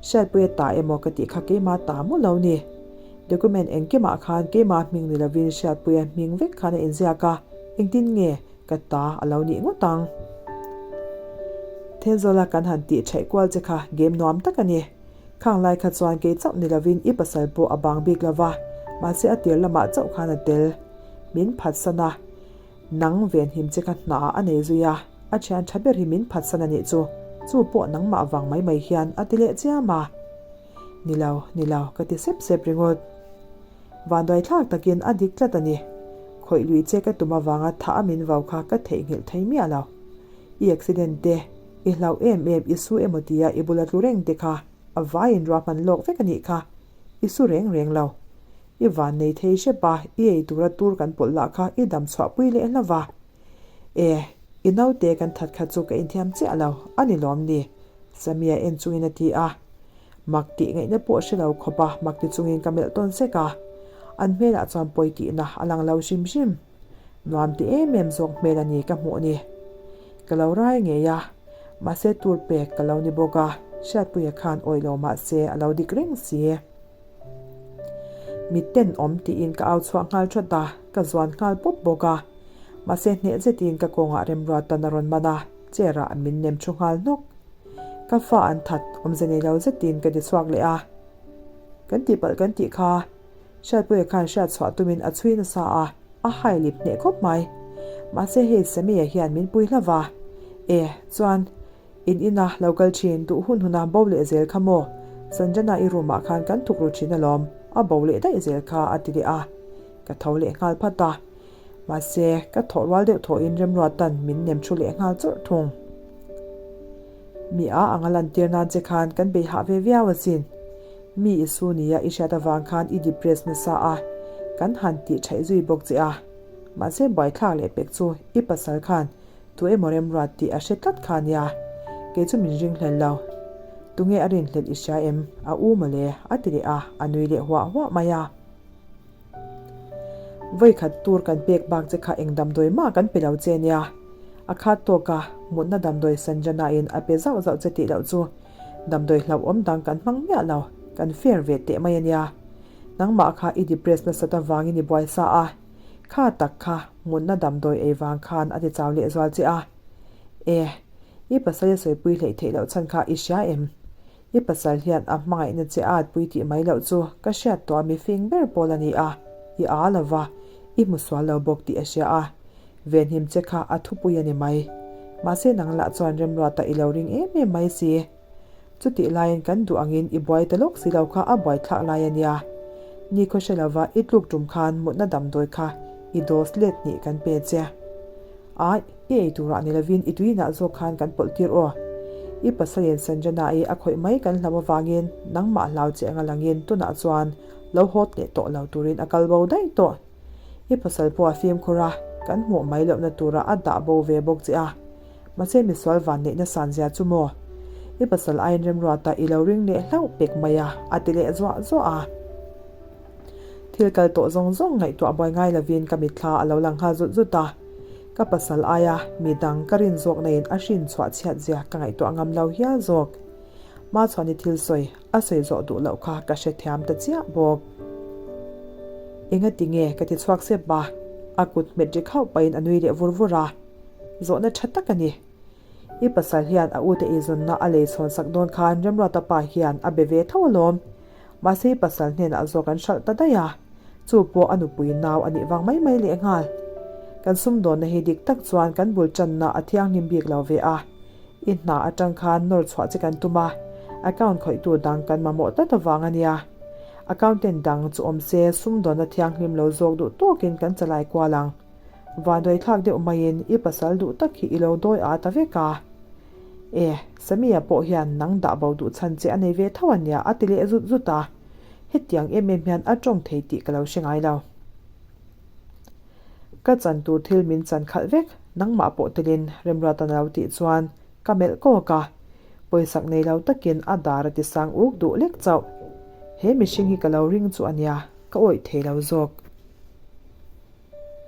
Hriatpuia ta emaw ka tih kha keimah ta maw lo ni? Document engkimah khan keimah hming ni lovin Hriatpuia hming vek khan a inziak a, engtin nge ka ta a lo nih ngawt ang? Thenzawla kan han tih ṭhaih kual che kha game nuam tak a ni. Khang lai kha chuan kei chauh ni lovin i pasal pawh a bang bik lova, mahse a tir lamah chauh khan a tel. Min phatsan a, nang venhim che kha hna a nei zui a, a thian tha ber hi min phatsan a nih chu, chu pawh nangmah vang mai mai hian a ti leh chiam a. Ni lo, ni lo, ka ti sep sep ringawt. Vanduai thlak takin a dik tlat a ni. Khawih lui che ka tum avanga thah a min vau kha ka theihnghilh thei miah lo. I accident te, I hlauh em em i su emaw tia i bula tlu reng te kha a vaiin ruahman lawk vek a nih kha. I su reng reng lo. I van nei thei hrep a, i ei tura tur kan pawlh lah kha i dam chhuah pui leh hlauh va. E, i naute kan that kha chu ka inthiam chiah lo, a ni lawm ni? Samia en chungin a ti a. Mak tih ngaihna pawh hre lo khawp a, mak ti chungin ka melh tawn sek a. An hmelah chuan pawi tihna a lang lo hrim hrim. Nuam ti em em zawk hmel a ni ka hmuh ni. Ka lo rai ngei a, mahse tur pek ka lo ni bawk a, Hriatpuia khan awih lo mahse a lo dik reng si. Mitten awm tiin ka au chhuah nghal that a, ka zuan nghal pawp bawk a. Mahse hneh zetin ka kawngah remruatan a rawn man a, chair ah min nem thu nghal hnawk. Ka fa an that awmze nei lo zetin ka ti chhuak leh a. Kan tihpalh kan tih kha. Hriatpuia khan hriat chhuah tumin a chhui nasa a, a hai lip hneh khawp mai. Mahse hei Sammy-a hian min pui hlauh va. E, chuan, in ina lo kal thin duh hun huna bo leh zel kha maw? Sanjana-i room-ah khan kan thuk ru thin alawm, a bo leh daih zel kha a ti leh a. Ka tho leh nghal phat a. Mahse, ka thawh rual deuh thawhin Remruata'n min nem thu leh nghal chawrh thung. Mi a anga lantir nan che khan kan bei hah ve viau asin. Mi i su nia i hriat avang khan i depress nasa a, kan han tih thaih zui bawk che a. Mahse buaithlak leh pek chu i pasal khan tu emaw remruat tih a hre tlat kha nia. Kei chu min ringhlel lo. Tunge a rinhlelh i hria em? A u mawle a ti leh a, a nui leh huah huah mai a. Vawikhat tur kan pek bak che kha eng damdawi mah kan pe lo che nia. A khat tawk a, mutna damdawi Sanjana in a pe zauh zauh che tih loh chu damdawi hlauhawm dang kan hmang miah lo, kan fair ve teh mai a nia. Nangmah kha i depress nasat avangin i buai sa a, kha tak kha mutna damdawi ei vang khan a ti chau lehzual che a. E, i pasal i sawipui hleih theih loh chhan kha i hria em? I pasal hian a hmangaihna che a atpui tih mai loh chu ka hriat tawh a mifing ber pawl a ni a, i aa lo va, i hmu sual lo bawk tih a hria a, venhim che kha a thupui a ni mai. Mahse nang lah chuan remruata i lo ring em em mai si. Chutih laiin kan duh angin i buai ta lawk si lo kha a buaithlak lai a nia. Ni khaw hre lova i tluk tum khan mutna damdawi kha i dose let hnih kan pe che. Aih, i ei turah ni lovin i tuinah zawk khan kan pawlh tir aw. I pasalin Sanjana-i a khawih mai kan hlau avangin nangmah hlau che anga langin tunah chuan lo hawt leh tawh lo turin a kal bo daih tawh. I pasal pawh a fimkhur a, kan hmuh mai lohna turah a dah bo ve bawk che a. Mahse misual van neihna san zia chu maw? I pasal aiin remruata i lo ring leh hlauh pek mai a, a ti leh zuah zuah a. Thil kal tawh zawng zawng ngaihtuah buai ngai lovin ka mitthla a lo lang nghal zut zut a. Ka pasal aia mi dang ka rin zawk naiin a hrin chhuah chhiat zia ka ngaihtuah ngam lo hial zawk. Machhuani thil sawi a sawi zawh duh loh kha ka hrethiam ta chiah bawk. Engati nge ka ti chhuak sep a, a kut hmet ri khauh pahin a nui leh vur vur a. Zawhna tha tak a ni. I pasal hian a ute eizawnna a lei chhawn sak dawn khan Remruata pa hian a be ve tho alawm. Mahse i pasal hnenah zawk an hralh ta daih a, chu pawh a nupui nau a nih vang mai mai leh nghal. Kan sumdawnna hi dik tak chuan kan bul tanna a thianghlim bik lo ve a, i hna atang khan nawr chhuah che kan tum a, account khawihtu dang kan mamawh tlat avang a nia. Accountant dang chu awm se sumdawnna thianghlim lo zawk duh tawkin kan chalai kual ang. Vanduaithlak deuh maiin i pasal duh tak hi i lo dawi a ta vek a. E, Samia pawh hian nang dah bo duh chhan che a nei ve tho a nia a ti leh zut zut a, hetiang em em hian a tawng thei tih ka lo hre ngai lo. Ka chan tur thil min chan khalh vek, nangmah pawh telin Remruata na lo tih chuan ka melh kawk a, pawisak nei lo takin a dar a ti sang uk duh lek chauh. He mihring hi ka lo ring chu a nia, ka awih thei lo zawk.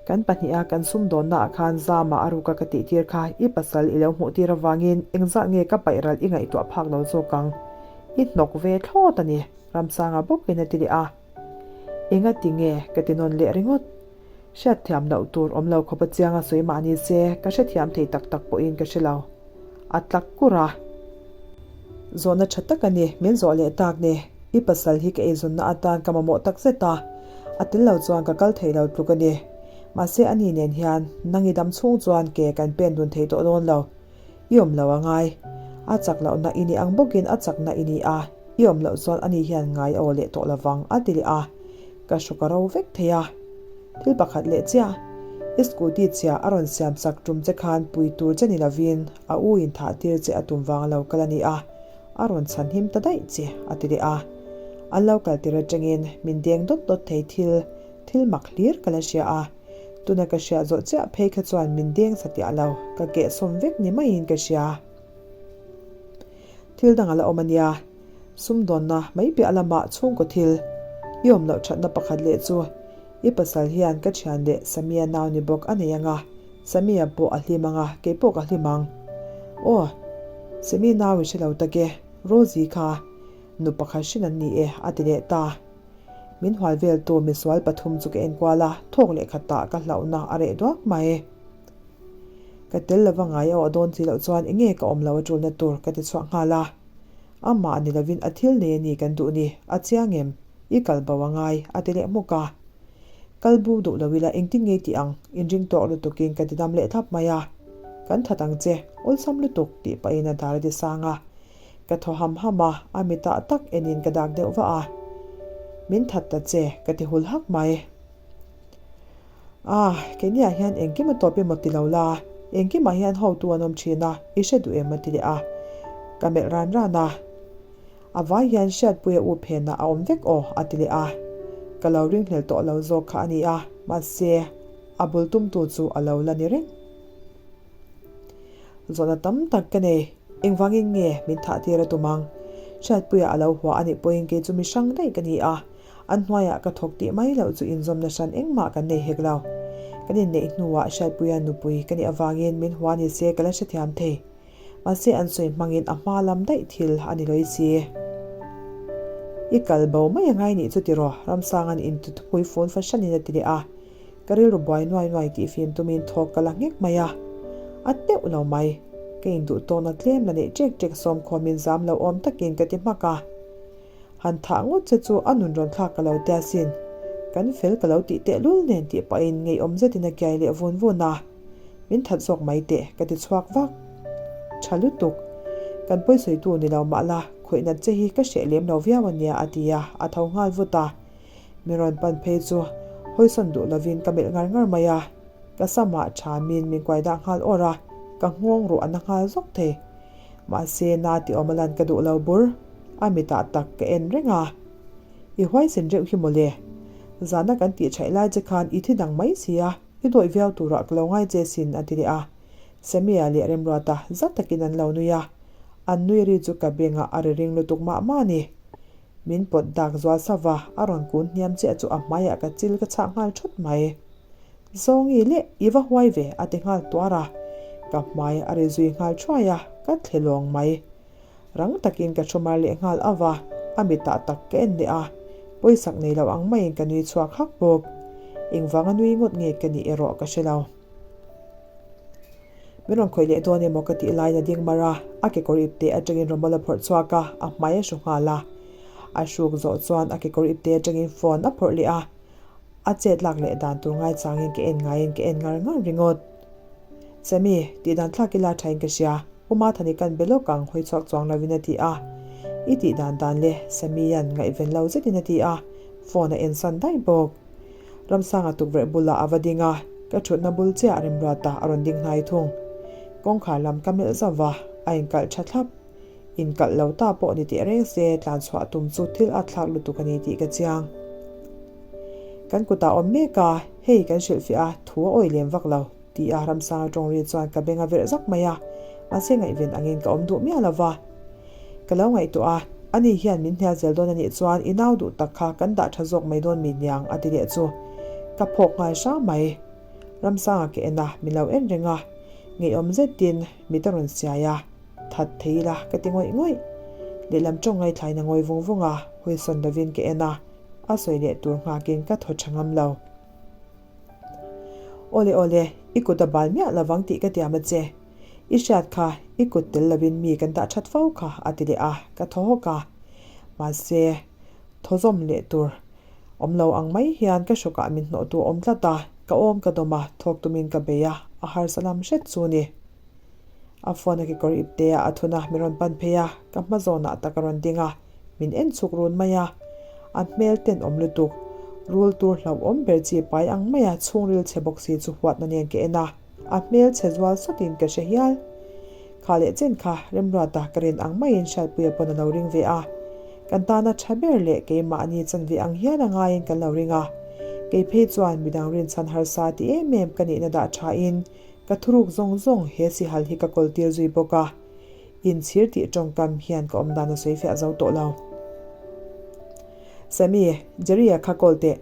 Kan pahniha kan sumdawnna ah khan Zama a ruka ka tih tir kha i pasal i lo hmuh tir avangin engzah nge ka paih ral i ngaihtuah phak lo zawk ang. I hnawk ve thlawt a ni, Ramsanga bawkin a ti leh a. Enga ti nge ka ti nawn leh ringawt. Hriatthiam loh tur awm lo khawpa chianga sawi mah ni se ka hrethiam thei tak tak pawhin ka hre lo. A tlak kur a. Zawhna tha tak a ni, min zawh leh tak ni. I pasal hi ka eizawnna atan ka mamawh tak zet a, a tel lo chuan ka kal thei lo tluk a ni. Mahse ani nen hian nang i dam chhung chuan ke kan pen dun thei tawh dawn lo. I awm lo a ngai. A chak lohna i ni ang bawkin a chakna i ni a, i awm loh chuan ani hian ngai a aw leh tawh lovang a ti leh a, ka hru ka ro vek thei a. Thil pakhat leh chiah, i scooty chhia a rawn siam sak tum che khan pui tur che ni lovin a u in thah tir che a tum vang lo kal a ni a, a rawn chhan him ta daih che a ti leh a. An lo kal tir atangin min deng dawt dawt thei thil, thil mak hlir ka la hria a. Tuna ka hriat zawh chiah phei kha chuan min deng satliah lo, ka kehsawm vek ni maiin ka hria. Thil dang a la awm a nia. Sumdawnna mai piah lamah chhungkaw thil i awm loh thatna pakhat leh chu i pasal hian ka thian leh Samia nau ni bawk a nei ang a, Samia pawh a hlim ang a, kei pawh ka hlim ang. Aw, Sami nau i hre lo tak e, Rosie kha nu pakhat hrin an ni e a ti leh ta. Min hual veltu misual pathum chu ka enkual a, thawk leh khatah ka hlauhna a reh duak mai. Ka tel lova ngai a awh dawn chi loh chuan enge ka awm lo a tulna tur ka ti chhuak nghal a. Amah ni lovin a thil nei a ni kan duh ni, a chiang em? I kal bo a ngai, a ti leh hmuk a. Kal bu duh lo ila engtin nge tih ang? Inring tawk lutukin ka ti dam leh thlap mai a. Kan that ang che, awlsam lutuk, tih pahin a dar a ti sang a. Ka thaw ham ham a, a mitah tak enin ka dak deuh vah a. Min that ta che, ka ti hul hak mai. Ah, keiniah hian engkim a tawp emaw ti lo la, engkimah hian hotu an awm thin a, i hre duh em a ti leh a. Ka melh ran ran a. A vai hian Hriatpuia u phenah a awm vek aw a ti leh a. Ka lo ringhlel tawh lo zawk kha a ni a, mahse a bul tumtu chu a lo la ni reng. Zawhna tam tak ka nei, engvangin nge min thah tir a tum ang? Hriatpuia a lo hua a nih pawhin kei chu mi hrang daih ka ni a, an hnuaiah ka thawk tih mai loh chu inzawmna hran engmah kan nei hek lo. Kan inneih hnuah Hriatpuia nupui ka nih avangin min hua ni se ka la hrethiam thei. Mahse an sawi hmangin a hma lam daih thil a ni lawih si. I kal bo mai a ngai nih chu tiraw? Ramsanga'n intutupui fun fahranin a ti leh a. Ka rilru buai nuai nuai tih fim tumin thawk ka la nghek mai a. A teuh lo mai. Ka induh tawkna tlem la neih ṭek ṭek sawmkhawmin zam lo awm takin ka ti hmak a. Han thah ngawt che chu a nun rawn thlak ka lo tia sin. Kan fel ka lo tih tehlul nen tih pahin ngeiawm zetin a kiai leh vun vun a. Min that zawk mai teh ka ti chhuak vak. Tha lutuk. Kan pawisawitu ni lo mah la, khawih nat che hi ka hreh lem lo viau a nia a ti a, a tho nghal vut a. Mi rawn pan phei chu hawisawn duh lovin ka melh ngar ngar mai a, ka samah tha min min kuai dah nghal awr a, ka nghawng ruh a na nghal zawk thei. Mahse na ti awm a lan ka duh lo bur, a mitah tak ka en reng a. I huaisen reuh hi mawle. Zana kan tih thaih lai che khan i thi dang mai si a, i dawih viau turah ka lo ngai che sin a ti leh a. Samia leh Remruata zat takin an lo nui a, an nui ri chu ka bengah a ri ring lutuk mah mah a ni. Min pawt dak zual sava, a rawn kun hniam chiah chu a hmaiah ka chil ka chhah nghal thut mai. Zawngi leh i va huai ve a ti nghal tuar a, ka hmai a ri zui nghal thuai a, ka thle lawng mai. Rang takin ka thu mar leh nghal ava, a mitah tak ka en leh a, pawisak nei lo ang maiin ka nui chhuak hak bawk. Engvanga nui ngawt nge ka nih erawh ka hre lo. Min rawn khawih leh dawn emaw ka tih laiin a ding mar a, a kekawr ipte atangin rawmawl a phawrh chhuak a, a hmai a hru nghal a. A hruk zawh chuan a kekawr ipte atangin phone a phawrh leh a, a chet lak leh dan tur ngaichangin ka en ngaiin ka en ngar ngar ringawt. Sammy, tih dan thlak ila thain ka hria, U Mathani kan be lawk ang hawi chhuak chuang lovin a ti a. I tih dan dan le, Sammy-a'n ngaihven lo zetin a ti a, phone a ensan daih bawk. Ramsanga tukverh bulah a va ding a, ka thutna bul chiah Remruata a rawn ding hnai thung. Kawngkhar lam ka melh zauh va, a inkalh tha thlap. Inkalh lo ta pawh ni teh reng se, tlan chhuah tum chu thil a thlak lutuk a ni tih ka chiang. Kan kutah awm mek a, hei kan hrilhfiah a, thu a awih lem vak lo, ti a Ramsanga tawng ri chuan ka beng a verh zak mai a, mahse ngaihven angin ka awm duh miah lo va. Ka lo ngaihtuah a, ani hian min hnial zel dawn a nih chuan i nau duh tak kha kan dah tha zawk mai dawn mi niang a ti leh chu ka phawk nghal hrang mai. Ramsanga ka en a, min lo en reng a, ngeiawm zetin mit a rawn siai a, that thei ila ka ti ngawih ngawih. Lehlam tawng ngaithlain a ngawi vung vung a, hawisawn lovin ka en a, a sawi leh tur nghakin ka thaw tha ngam lo. Awle awle, i kut a bal miah lovang tih ka tiam a che. I hriat kha, i kut tel lovin mi kan dah that fo kha, a ti leh a, ka thaw hawk a. Mahse, thaw zawm leh tur awm lo ang mai hian ka hrukah min hnawhtu a awm tlat a, ka awm ka dawm a, thawk tumin ka bei a, a harsa lam hret chu ni. A phone a kekawr ipte ah a thun a, min rawn pan phei a, ka hma zawnah tak a rawn ding a, min en chhuk run mai a. A hmel tenawm lutuk, rul tur hlauhawm ber chi pai ang maia chhungril chhe bawk si chu huatna nen ka en a. A hmel chhe zual sawtin ka hre hial. Kha leh chen kha Remruata ka rin ang maiin Hriatpuia pawn a lo ring ve a. Kan tana tha ber leh keimahni chanve ang hial a ngaiin kan lo ring a. Kei phei chuan midang rinchhan harsa ti em em ka nihna dah thain ka thuruk zawng zawng he sihal hi ka kawl tir zui bawk a. Inchhir tih tawngkam hian ka awm dan a sawi fiah zo tawh lo. Sammy, Jerry-a kha kawl teh.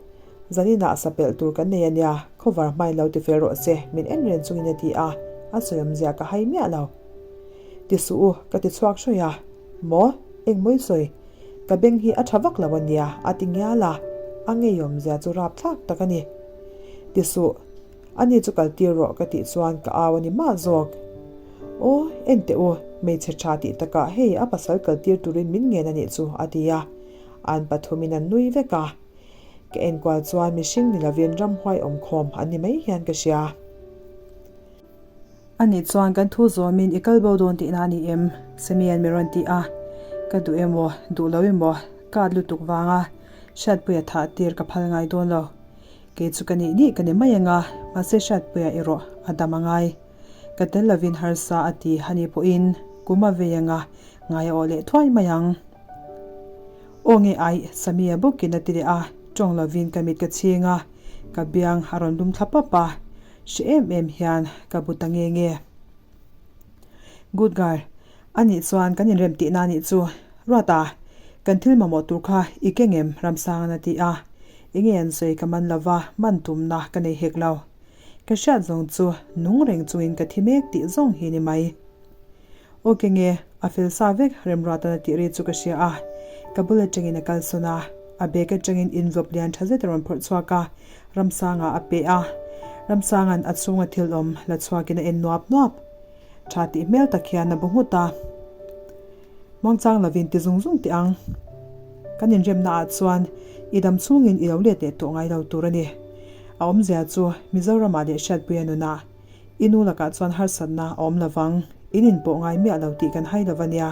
Zaninah sa pelh tur kan nei a nia, khawvar hmain lo ti fel rawh se, min en reng chungin a ti a, a sawi awmzia ka hai miah lo. Ti suh u, ka ti chhuak hrawih a. Maw? Engmaw i sawi? Ka beng hi a tha vak lo a nia, a ti ngial a, a ngei awmzia chu rapthlak tak a ni. Ti suh, ani chu kal tir rawh ka tih chuan ka au a ni mah zawk. Aw, en teh u, hmeichhe tha tih takah hei a pasal kal tir turin min ngen a nih chu, a ti a, an pathumin an nui vek a. Ka enkual chuan mihring ni lovin ramhuai awmkhawm an ni mai hian ka hria. Ani chuan kan thu zawmin i kal bo dawn tihna a ni em? Samian mi rawn ti a. Ka duh emaw, duh lo emaw, ka at lutuk vanga Hriatpuia thah tir ka phal ngai dawn lo. Kei chu ka nih nih ka ni mai anga, mahse Hriatpuia erawh a dam a ngai. Ka tel lovin harsa a ti a nih pawhin kum a vei anga ngai a awh leh thuai mai ang. Aw nge aih, Samia bawkin a ti leh a, tawng lovin ka mit ka chhing a, ka biang a rawn lum thla pap a, hre em em hian ka bu ta nge nge. Good girl, a nih chuan kan inrem tihna a nih chu. Ruata, kan thil mamawh tur kha i keng em? Ramsanga'n a ti a. Enge an sawi ka man lova, man tumna ka nei hek lo. Ka hriat zawng chu nung reng chungin ka thi mek tih zawng hi ni mai. Aw kenge, a fel sa vek Remruata'n a tih ri chu ka hria a. Ka bul atangin a kalsawn a, a bag atangin envelope lian tha zet a rawn phawrh chhuak a. Ramsanga a pe a, Ramsanga'n a chhunga thil awm la chhuakin a en nuap nuap. Tha tih hmel tak hian a bu nghut a. Muangchang lovin ti zung zung teh ang. Kan inremna ah chuan i dam chhungin i lo let leh tawh ngai lo tur a ni. A awmzia chu Mizoramah leh Hriatpuia nunah i nu lakah chuan harsatna a awm lovang, in inpawh ngai miah lo tih kan hai lo a nia.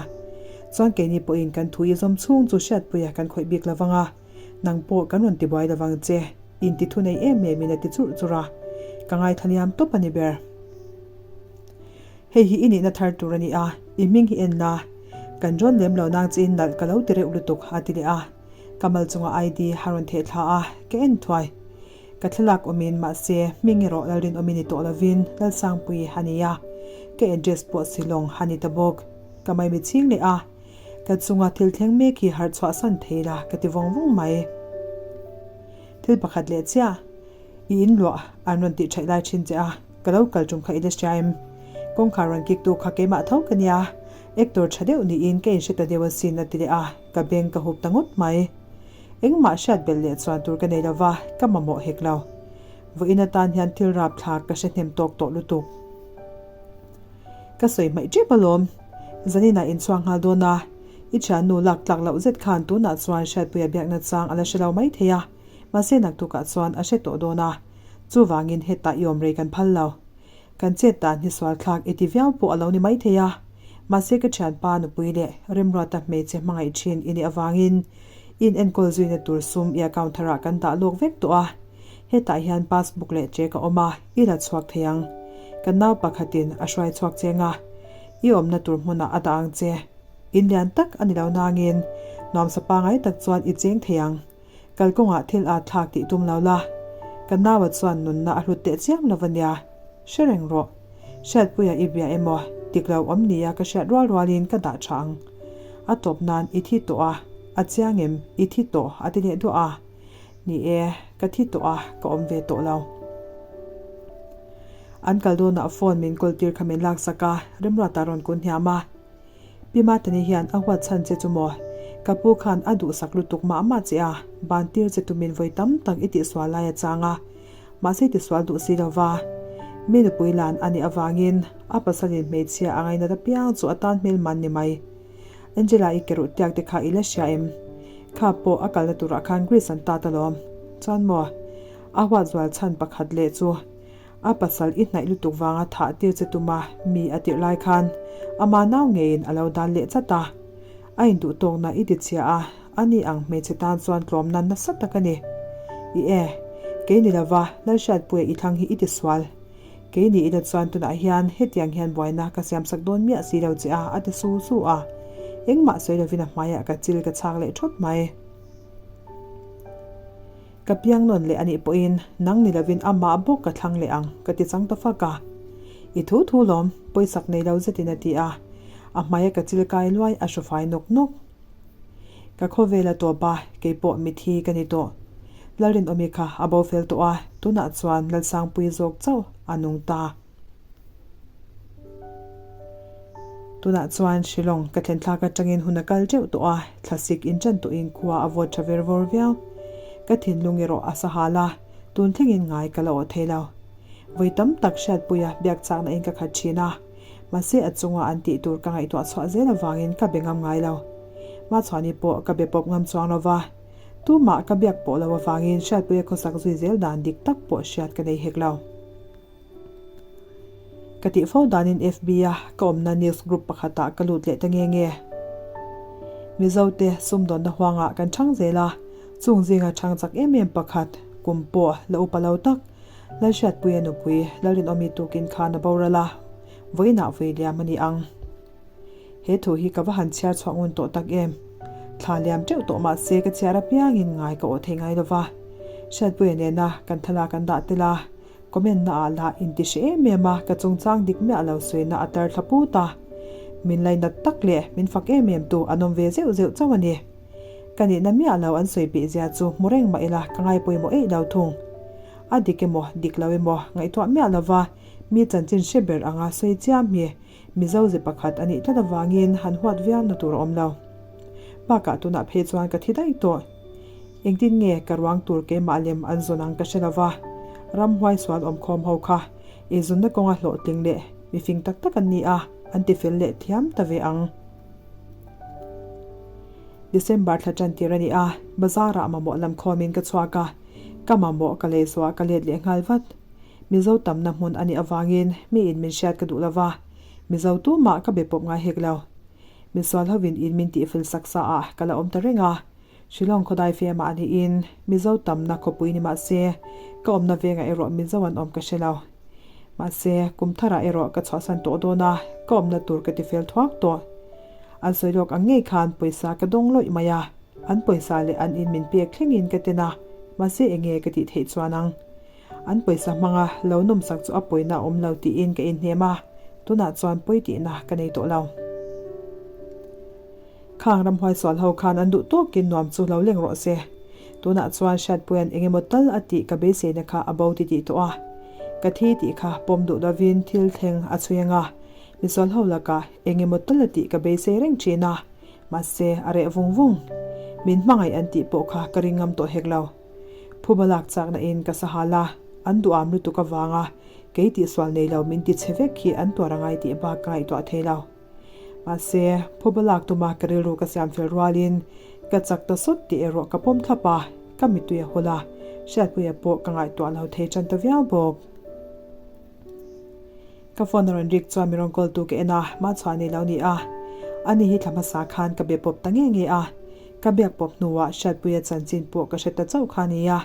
Chuan keini pawhin kan thu i zawm chhung chu Hriatpuia kan khawih bik lovang a. Nang pawh kan rawn tibuai lovang che, inti thu nei em em in a ti churh churh a, ka ngaithla liam tawp a ni ber. Hei hi i nihna thar tur a ni a, i hming hi en la, kan rawn lem lo nang chiin nalh ka lo ti reuh lutuk a ti leh a, ka mal chunga ID a rawn theh thla a, ka en thuai. Ka thlalak awmin mahse hming erawh Lalrinawmi ni tawh lovin Lalsangpui a ni a, ka address pawh Shillong a ni ta bawk. Ka maimi chhing leh a. Ka chunga thil thleng mek hi harh chhuah san thei la ka ti vawng vawng mai. Thil pakhat leh chiah, i in luah an rawn tih theih lai thin che a, ka lo kal tum kha i la hria em? Kawngkhar rawn kik tu kha keimah tho ka nia, actor tha deuh niin ka inhre ta deuh asin a ti leh a, ka beng ka hup ta ngawt mai. Engmah hriat belh leh chuan tur ka nei lova, ka mamawh hek lo. Vawiin atan hian thil rapthlak ka hre hnem tawk tawh lutuk. Ka sawi hmaih tep alawm. Zaninah inchhuak nghal dawn a, i thiannu lak tlak loh zet khan tunah chuan Hriatpuia biakna chang a la hre lo mai thei a, mahse naktukah chuan a hre tawh dawn a, chuvangin hetah i awm rei kan phal lo. Kan chet dan hi sual thlak i ti viau pawh a lo ni mai thei a, mahse ka thianpa nupui leh Remruata hmeichhe hmangaih thin i nih avangin i inenkawl zuina tur sum i account tharah kan dah lawk vek tawh a. Hetah hian passbook leh check a awm a, i la chhuak thei ang. Kan nau pakhatin a hruai chhuak cheng a, i awmna tur hmunah a dah ang che. In lian tak a ni lo nangin nuamsa pangai tak chuan i cheng thei ang. Kalkawngah thil aa thlak tih tum lo la. Kan naua chuan nunna a hlut teh chiam lo a nia. Hre reng rawh. Hriatpuia i bia emaw tik lo awm nia ka hriat rual rualin ka dah tha ang. A tawp nan i thi tawh a, a chiang em i thi tawh a ti leh duah a. Ni e, ka thi tawh a, ka awm ve tawh lo. An kal dawnah phone min kawl tir kha min laksak a, Remruata rawn kun hniam a. Pi Matani hian a huat chhan che chu maw? Ka pu khan a duhsak lutuk mah mah che a, ban tir che tumin vawi tam tak i tihsual lai a chang a, mahse i tisual duh si lo va. Mi nupui lan a nih avangin a pasalin hmeichhia a ngainat apiang chu a tan hmel man ni mai. Angela i keruh tiak te kha i la hria em? Kha pawh a kalna turah khan Greece an tat alawm. Chuan maw? A huat zual chhan pakhat leh chu a pasal i hnaih lutuk vanga thah tir che tuma mi a tirh lai khan ama nau ngeiin a lo dan leh chat a. A induh tawkna i ti chhia a, ani ang hmeichhe tan chuan tlawmna nasa tak a ni. I e, kei ni lova Lalhriatpuia i thlang hi i ti sual. Kei ni ila chuan tunah hian hetiang hian buaina ka siamsak dawn miah si lo che a, a ti su su a. Engmah sawi lovin a hmaiah ka chil ka chhak leh thawt mai. Ka piang nawn leh anih pawhin nang ni lovin amah bawk ka thlang leh ang, ka ti chang ta fak a. I thu thu lawm, pawisak nei lo zetin a ti a. A hmaia ka chil kai luai a hru fai nawk nawk. Ka khawvel a tawp a, kei pawh mithi ka ni tawh. Lalrinawmi kha a bo fel tawh a, tunah chuan Lalsangpui zawk chauh a nung ta. Tunah chuan Shillong ka thlen thlak atangin hun a kal teuh tawh a, thlasik inṭan tawhin khua a vawt ṭha ver vawr viau. Ka thinlung erawh a sa hal a, tun thlengin ngai ka la awh thei lo. Vawi tam tak hriatpuia biak chakna in ka khat ṭhin a, Mahse a chunga an tih tur ka ngaihtuah chhuah zel avangin ka be ngam ngai lo. Machhuani pawh ka be pawp ngam chuang lo va, tumah ka biak pawh lo avangin Hriatpuia khawsak zui zel dan dik tak pawh hriat ka nei hek lo. Ka tih fo danin FB-a ka awmna news group pakhatah ka lut leh ta nge nge. Mizote sumdawnna huangah kan chhang zel a, chung zinga chhang chak em em pakhat. Kum pawh la upa lo tak, Lalhriatpuia nupui Lalrinawmi tukin khan a boral a, vawiinah vawi liam a ni ang. He thu hi ka va han chhiar chhuah ngun tawh tak em? Thla liam teuh tawh mah se ka chhiar apiangin ngai ka awh thei ngai lo va. Hriatpuia nena kan thlalak an dah tel a, comment na ah lah inti hre em em a ka chungchang dik miah lo sawina a tar thla put a. Min lainat tak leh min fak em em tu an awm ve zeuh zeuh chauh a ni. Ka nihna miah lo an sawi peih zia chu hmu reng mah ila ka ngai pawimawh eih lo thung. A dik emaw dik lo emaw ngaihtuah miah lova mi chanchin hre ber anga sawi chiam hi Mizo ze pakhat a nih tlat avangin han huat viau na tur a awm lo. Bakah tunah phei chuan ka thi daih tawh. Engtin nge ka ruang tur keimah lem an zawn ang ka hre lova, ramhuai sual awmkhawm ho kha eizunna kawnga hlawhtling leh mifing tak tak an ni a, an ti fel leh thiam ta ve ang. December thla tan tir a ni a, bazar ah mamawh lam khawmin ka chhuak a, ka mamawh ka lei zuah ka let leh nghal vat. Mizo tamna hmun a nih avangin mi in min hriat ka duh lo va, Mizo tumah ka be pawp ngai hek lo. Misual hovin in min tihfel sak sa ah ka la awm ta reng a, Shillong khawdai fema a niin Mizo tamna khawpui ni mah se, ka awmna vengah erawh Mizo an awm ka hre lo. Mahse, kum tharah erawh ka chhuahsan tawh dawn a, ka awmna tur ka tifel thuak tawh. An sawi lawk ang ngei khan pawisa ka dawng lawih mai a, an pawisa leh an in min pek thlengin ka ten a, mahse enge ka tih theih chuan ang. An pawisa hmanga lo nawmsak chu a pawina a awm lo tiin ka inhnem a, tunah chuan pawi tihna ka nei tawh lo. Khang ramhuai sual ho khan an duh tawkin nuam chu lo leng rawh se. Tunah chuan Hriatpuia'n eng emaw tal a tih ka beiseina kha a bo titih tawh a. Ka thi tih kha pawm duh lovin thil thleng a chhui ang a, misual ho lakah eng emaw tal a tih ka beisei reng thin a, mahse a reh vung vung. Min hmangaih an tih pawh kha ka ring ngam tawh hek lo. Phuba lak chakna in ka sahal a, an duham lutuk avanga kei tihsual nei lo min ti chhe vek hi an tuar angai tih bak ka ngaihtuah thei lo. Mahse, phuba lak tuma ka rilru ka siam fel rualin ka chak ta sawt tih erawh ka pawm thlap a, ka mittui a hul a, Hriatpuia pawh ka ngaihtuah lo thei tan ta viau bawk. Ka phone a rawn rik chuan mi rawn call tu ka en a, Machhuah nei lo ni a. Ani hi thla hmasa khan ka be pawp ta nge nge a, ka biak pawp hnuah Hriatpuia chanchin pawh ka hre ta chauh kha nia.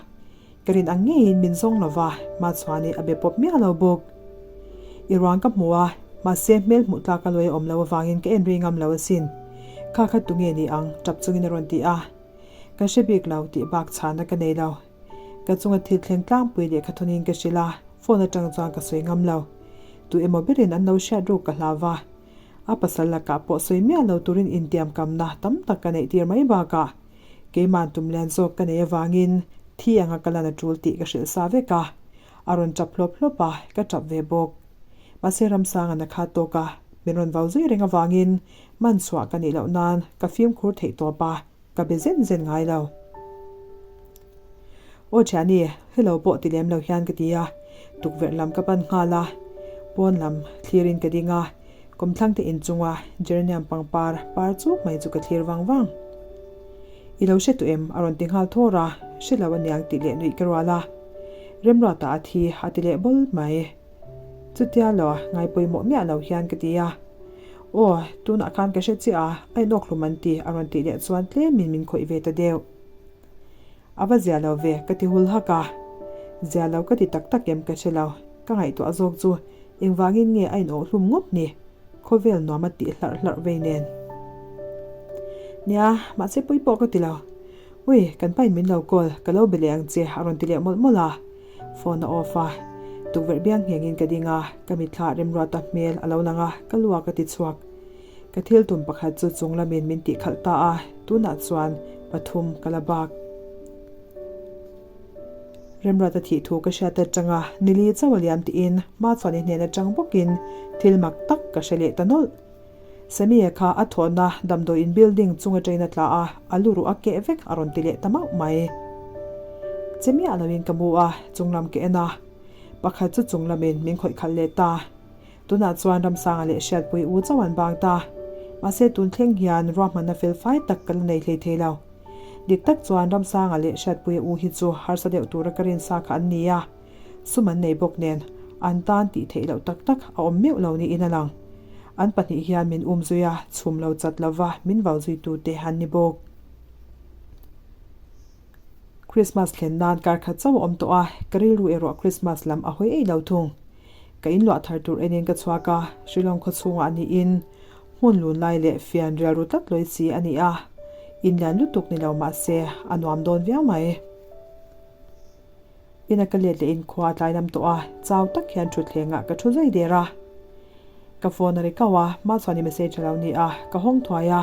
Ka rin ang ngeiin min zawng lo va, Machhuani a be pawp miah lo bawk. I ruang ka hmu a, mahse hmel hmuh tlak a lawi a awm lo avangin ka en rei ngam lo asin. Kha kha tunge ni ang? Tap chungin a rawn ti a. Ka hre bik lo tih bak chhana ka nei lo. Ka chunga thil thleng tlangpui lehkha thawnin ka hrilh a, phone atang chuan ka sawi ngam lo. Tu emaw berin an lo hriat ruk ka hlau va. A pasal lakah pawh sawi miah lo turin intiamkamna tam tak ka neih tir mai bakah keiman tum lian zawk ka nei avangin thi anga ka lan a tul tih ka hrilh sa vek a. A rawn tap hlawp hlawp a, ka tap ve bawk. Mahse Ramsanga'n a khat tawk a, min rawn vau zui reng avangin man chhuah ka nih loh nan ka fimkhur theih tawp a. Ka be zen zen ngai lo. Aw thiani, hello pawh ti lem lo hian ka ti a, tukverh lam ka pan nghal a, pawn lam thlirin ka ding a, kawmthlang te inchunga geranium pangpar par chuk mai chu ka thlir vang vang. I lo hre tawh em? a rawn ti nghal thawr a, hre lo aniang tih leh nuih ka rual a. Remruata a thi a ti leh bawl mai. Chutia lo, ngai pawimawh miah lo hian ka ti a. Aw, tunah khan ka hre chiah a, a inawk hlum an ti, a rawn tih leh chuan tlemin min khawih ve ta deuh. A va zia lo ve, ka ti hul hak a. Zia lo ka ti tak tak em ka hre lo, ka ngaihtuah zawk chu engvangin nge a inawh hlum ngawt ni? Khawvel nuam a tih hlarh hlarh vei nen. Nia, mahse pawi pawh ka ti lo. Ui, kan pain min lo call, ka lo be leh ang che, a rawn ti leh mawlh mawlh a. Phone a off a, tukverh biang nghengin ka ding a, ka mitthla remruata hmel a lo lang a, ka luak a ti chhuak. Ka thil tum pakhat chu chung lamin min tih khalh ta a, tunah chuan pathum ka la bak. Remruata thih thu ka hriat atanga nili chauh a liam tiin Hmachhuani hnen atang bawkin thil mak tak ka hre leh ta nawlh. Samia kha a thawhna damdawiin building chung atangin a tla a, a lu ruh a keh vek a rawn ti leh ta mauh mai. Che miah loin ka mu a, chunglam ka en a. Pakhat chu chunglamin min khawih khalh leh ta. Tunah chuan Ramsanga leh Hriatpui u chauh an bang ta. Mahse tun thleng hian ruahmanna fel fai tak ka la nei hlei thei lo. Dik tak chuan Ramsanga leh Hriatpuia u hi chu harsa deuh tura ka rinsa kha an ni a. Sum an nei bawk nen an tan tih theih loh tak tak a awm meuh lo niin a lang. An pahnih hian min um zui a, chhum lo chat lova min vau zuitute an ni bawk. Christmas thlen nan kar khat chauh a awm tawh a, ka rilru erawh Christmas lam a hawi ei lo thung. Ka inluah thar tur enin ka chhuak a, Shillong khaw chhungah niin hmun lun lai leh fian rial ru tlat lawi si a ni a, inlian lutuk ni lo mah se a nuam dawn viau mai. Ina ka let leh in khua a tlai lam tawh a, chau tak hian thutthlengah ka thu zai der a. Ka phone a ri kau a, Malchhuani message a lo ni a, ka hawng thuai a.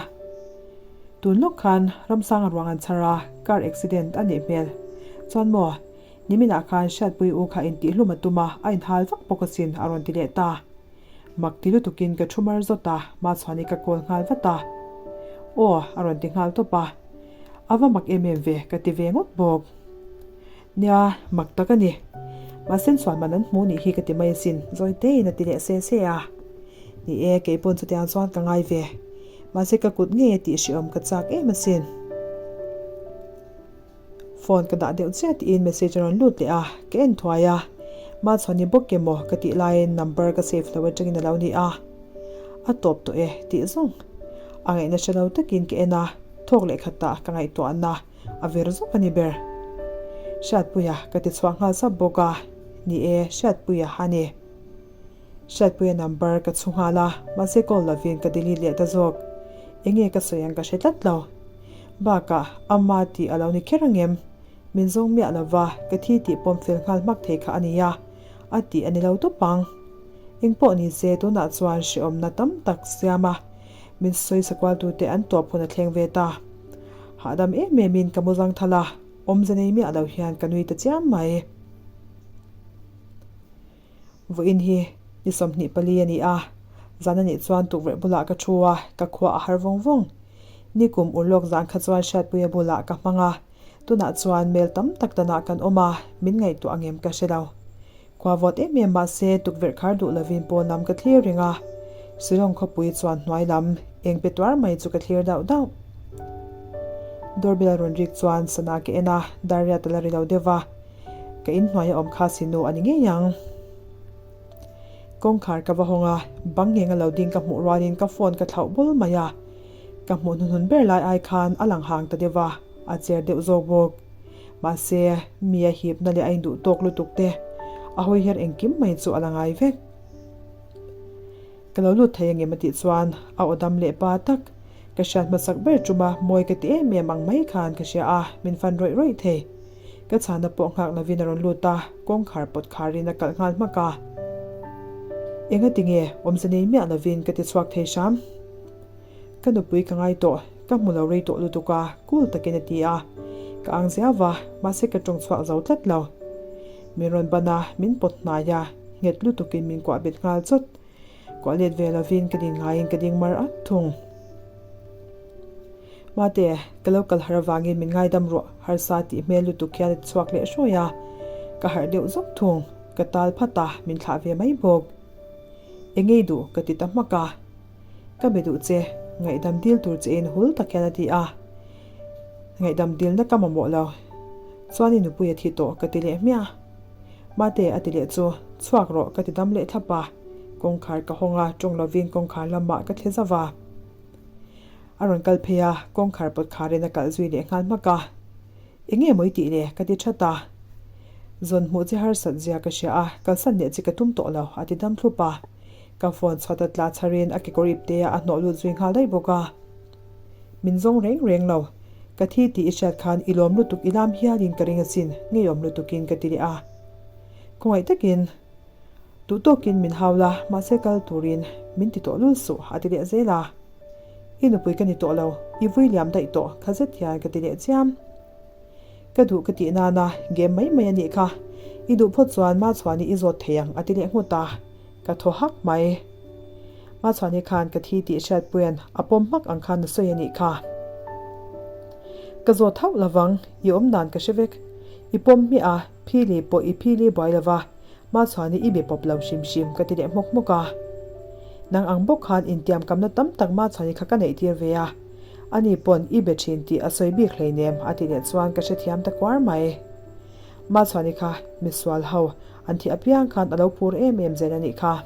Tun lawk khan Ramsanga ruang an chhar a, car accident a nih hmel. Chuan maw, niminah khan Hriatpui u kha intihhlum a tum a, a inhal vak bawk asin a rawn ti leh ta. Mak ti lutukin ka thu mar zawt a, Machhuani ka call nghal vat a. Aw, a rawn ti nghal tawp a. A va mak em em ve, ka ti ve ngawt bawk. Nia, mak tak a ni. Mahse chuan man an hmu nih hi ka ti mai asin, zawi tein a ti leh se se a. Ni e, kei pawn chutiang chuan ka ngai ve. Mahse ka kut ngei a tih hrehawm ka chak em asin. Phone ka dah deuh chiah tiin message a rawn lut leh a, ka en thuai a. Machhuani bawk emaw ka tih laiin number ka save lo atangin a lo ni a. A tawp tawh e tih zawng. A ngaihna hre lo takin ka en a, thawk leh khatah ka ngaihtuahna a vir zawk a ni ber. Hriatpuia ka ti chhuak nghal sap bawk a, ni e, Hriatpuia a ni. Hriatpuia number ka chhu nghal a, mahse call lovin ka delete leh ta zawk. Enge ka sawi ang ka hre tlat lo. Bakah, Amma tih a lo ni kher angem? Min zawng miah lova, ka thi tih pawm fel nghal hmak thei kha a nia, a tih a ni lo tawp ang. Engpawh ni se, tunah chuan hrehawmna tam tak siam a, min sawisa kualtute an tawp hun a thleng ve ta. Hahdam em emin ka mu zang thal a, awmze nei miah lo hian ka nui ta chiam mai. Vawiin hi ni 24 a ni a, zan a nih chuan tukverh bulah ka thu a, ka khua a har vawng vawng. Nikum urlawk zan kha chuan Hriatpuia bulah ka hmang a, tunah chuan mel tam tak danah kan awm a, min ngaihtuah angem ka hre lo. Khua vawt em em mahse tukverh khar duh lovin pawn lam ka thlir reng a, Shillong khawpui chuan hnuai lam eng pe tuar mai chu ka thlir dauh dauh. Doorbell rawn rik chuan sana ka en a, dar riat a la ri lo deuh va, ka inhnuai a awm kha sinu a ni ngei ang. Kawngkhar ka va hawng a, bang ngheng a lo ding ka hmuh rualin ka phone ka thlauh bul mai a, ka hmuh hnuhnun ber lai ai khan a lang hang ta deuh va, a cher deuh zawk bawk. Mahse, mi a hipna leh a induh tawk lutuk te, a hawi her engkim mai chu a la ngai vek. Ka lo lut thei angem a tih chuan a aw dam leh pa tak, ka hriat hmasak ber tuma mawi ka ti em em ang mai khan ka hria a, min fan rawih rawih thei. Ka chhana pawh nghak lovin a rawn lut a, kawngkhar pawt kharin a kalh nghal hmak a. Enga tinge awmze nei miah lovin ka ti chhuak thei hram. Ka nupui ka ngai tawh, ka hmu lo rei tawh lutuk a, cool takin a ti a. Ka ang zia va, mahse ka tawng chhuak zo tlat lo. Min rawn ban a, min pawt hnai a, nghet lutukin min kuah bet nghal chawt. Kuah let ve lovin ka din ngaiin ka ding mar at thung. Mate, ka lo kal har avangin min ngaidam ruah harsa tih hmel lutuk hian a ti chhuak leh hrawi a. Ka harh deuh zawk thung, ka tal phat a, min thlah ve mai bawk. Engei duh ka ti ta hmak a. Ka be duh che, ngaihdam dil tur che in hul tak hian a ti a. Ngaihdam dilna ka mamawh lo. Chuan i nupui a thi tawh ka ti leh hmiah. Mate a ti leh chu, chhuak rawh ka ti dam leh thlap a. Kawngkhar ka hawng a, tawng lovin kawngkhar lamah ka thle zauh a. A rawn kal phei a, kawngkhar pawt kharin a kalh zui leh nghal hmak a. Eng nge maw i tih le? ka ti that a. Zawn hmuh che harsat zia ka hria a, kalsan leh che ka tum tawh lo, a ti dam thlup a. Ka phone chhuat a tla chharin a kekawr ip te a hnawh lut zui nghal daih bawk a. Min zawng reng reng lo. Ka thi tih i hriat khan i lawm lutuk i lam hialin ka ring asin, ngeiawm lutukin ka ti leh a. Khawngaih takin duh tawkin min hau la, mahse kal turin min ti tawh lul suh a ti leh zel a. I nupui ka ni tawh lo, i vui liam daih tawh kha zet hian ka ti leh chiam. Ka duh ka tih nana game mai mai a nih kha, i duh phawt chuan Machhuani i zawt thei ang a ti leh nghut a. Ka thaw hak mai. Machhuani khan ka thi tih hriatpuian a pawm hmak ang khan a sawi a nih kha. Ka zawt hauh lovang, i awm dan ka hre vek. I pawm hmiah a, phili pawh i phili buai lova, Machhuani i be pawp lo hrim hrim ka ti leh hmawk hmawk a. Nang ang bawk khan intiamkamna tam tak Machhuani kha ka neih tir ve a. Ani pawn i be thin tih a sawi bik hleinem a ti leh chuan ka hrethiam ta kuar mai. Machhuani kha misual ho An thih apiang khan a lo phur em em zel a nih kha.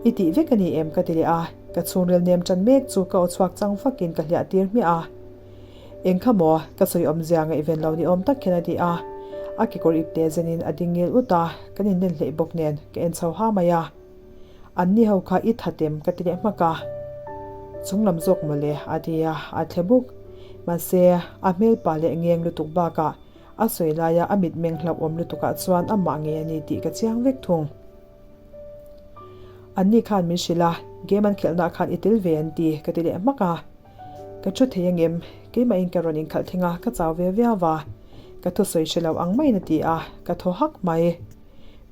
I tih vek a ni em ka ti leh a, ka chhungril nem tan mek chu ka aw chhuak chang fakin ka hliah tir hmiah a. Eng kha maw? Ka sawi awmzia ngaihven lo ni awm tak hian a ti a. A kekawr ipte zenin a ding ngil ut a, kan inlen hleih bawk nen ka en chho ha mai a. An ni ho kha i that em ka ti leh hmak a. Chung lam zawk mawle a ti a, a thle buk. Mahse, a hmelpa leh ngeng lutuk bakah a sawi laia a mitmeng hlauhawm lutukah chuan amah ngei a ni tih ka chiang vek thung. An ni khan min hrilh a, game an khelhnaah khan i tel ve an ti ka ti leh hmak a. Ka thu thei angem? Keimahin ka rawn inkhalh thleng a, ka chau ve viau va. Ka thusawi hre lo ang maiin a ti a, ka thaw hak mai.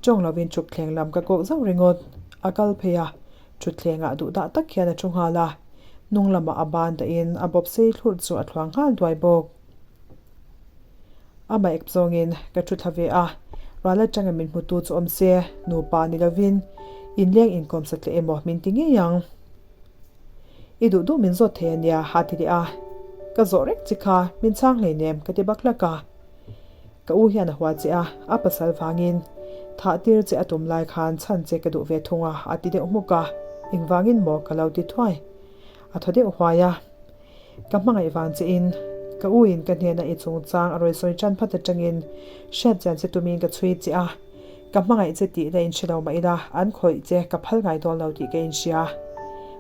Tawng lovin thutthleng lam ka kawk zauh ringawt. A kal phei a, thutthlengah duh dah tak hian a thu nghal a. Hnung lamah a ban dahin a bawp sei thlurh chu a thluang nghal duai bawk. Amah ek zawngin ka thu thla ve a, ral atanga min hmutu chu awm se, nupa ni lovin inleng inkawm satliah emaw min ti ngei ang. I duh duh min zawt thei a nia, a ti leh a. Ka zawh reng che kha, min chhang hleinem, ka ti bak hlak a. Ka u hian a hua che a, a pasal vangin thah tir che a tum lai khan chhan che ka duh ve thung a, a ti deuh hmuk a. Engvangin maw ka lo ti thuai. A thaw deuh huai a. Ka hmangaih vang che in, ka u in ka hnena i chungchang a rawi sawi tan phat atangin hriat chian che tumin ka chhui che a. Ka hmangaih che tih la inhre lo mah ila, an khawih che ka phal ngai dawn lo tih ka inhria.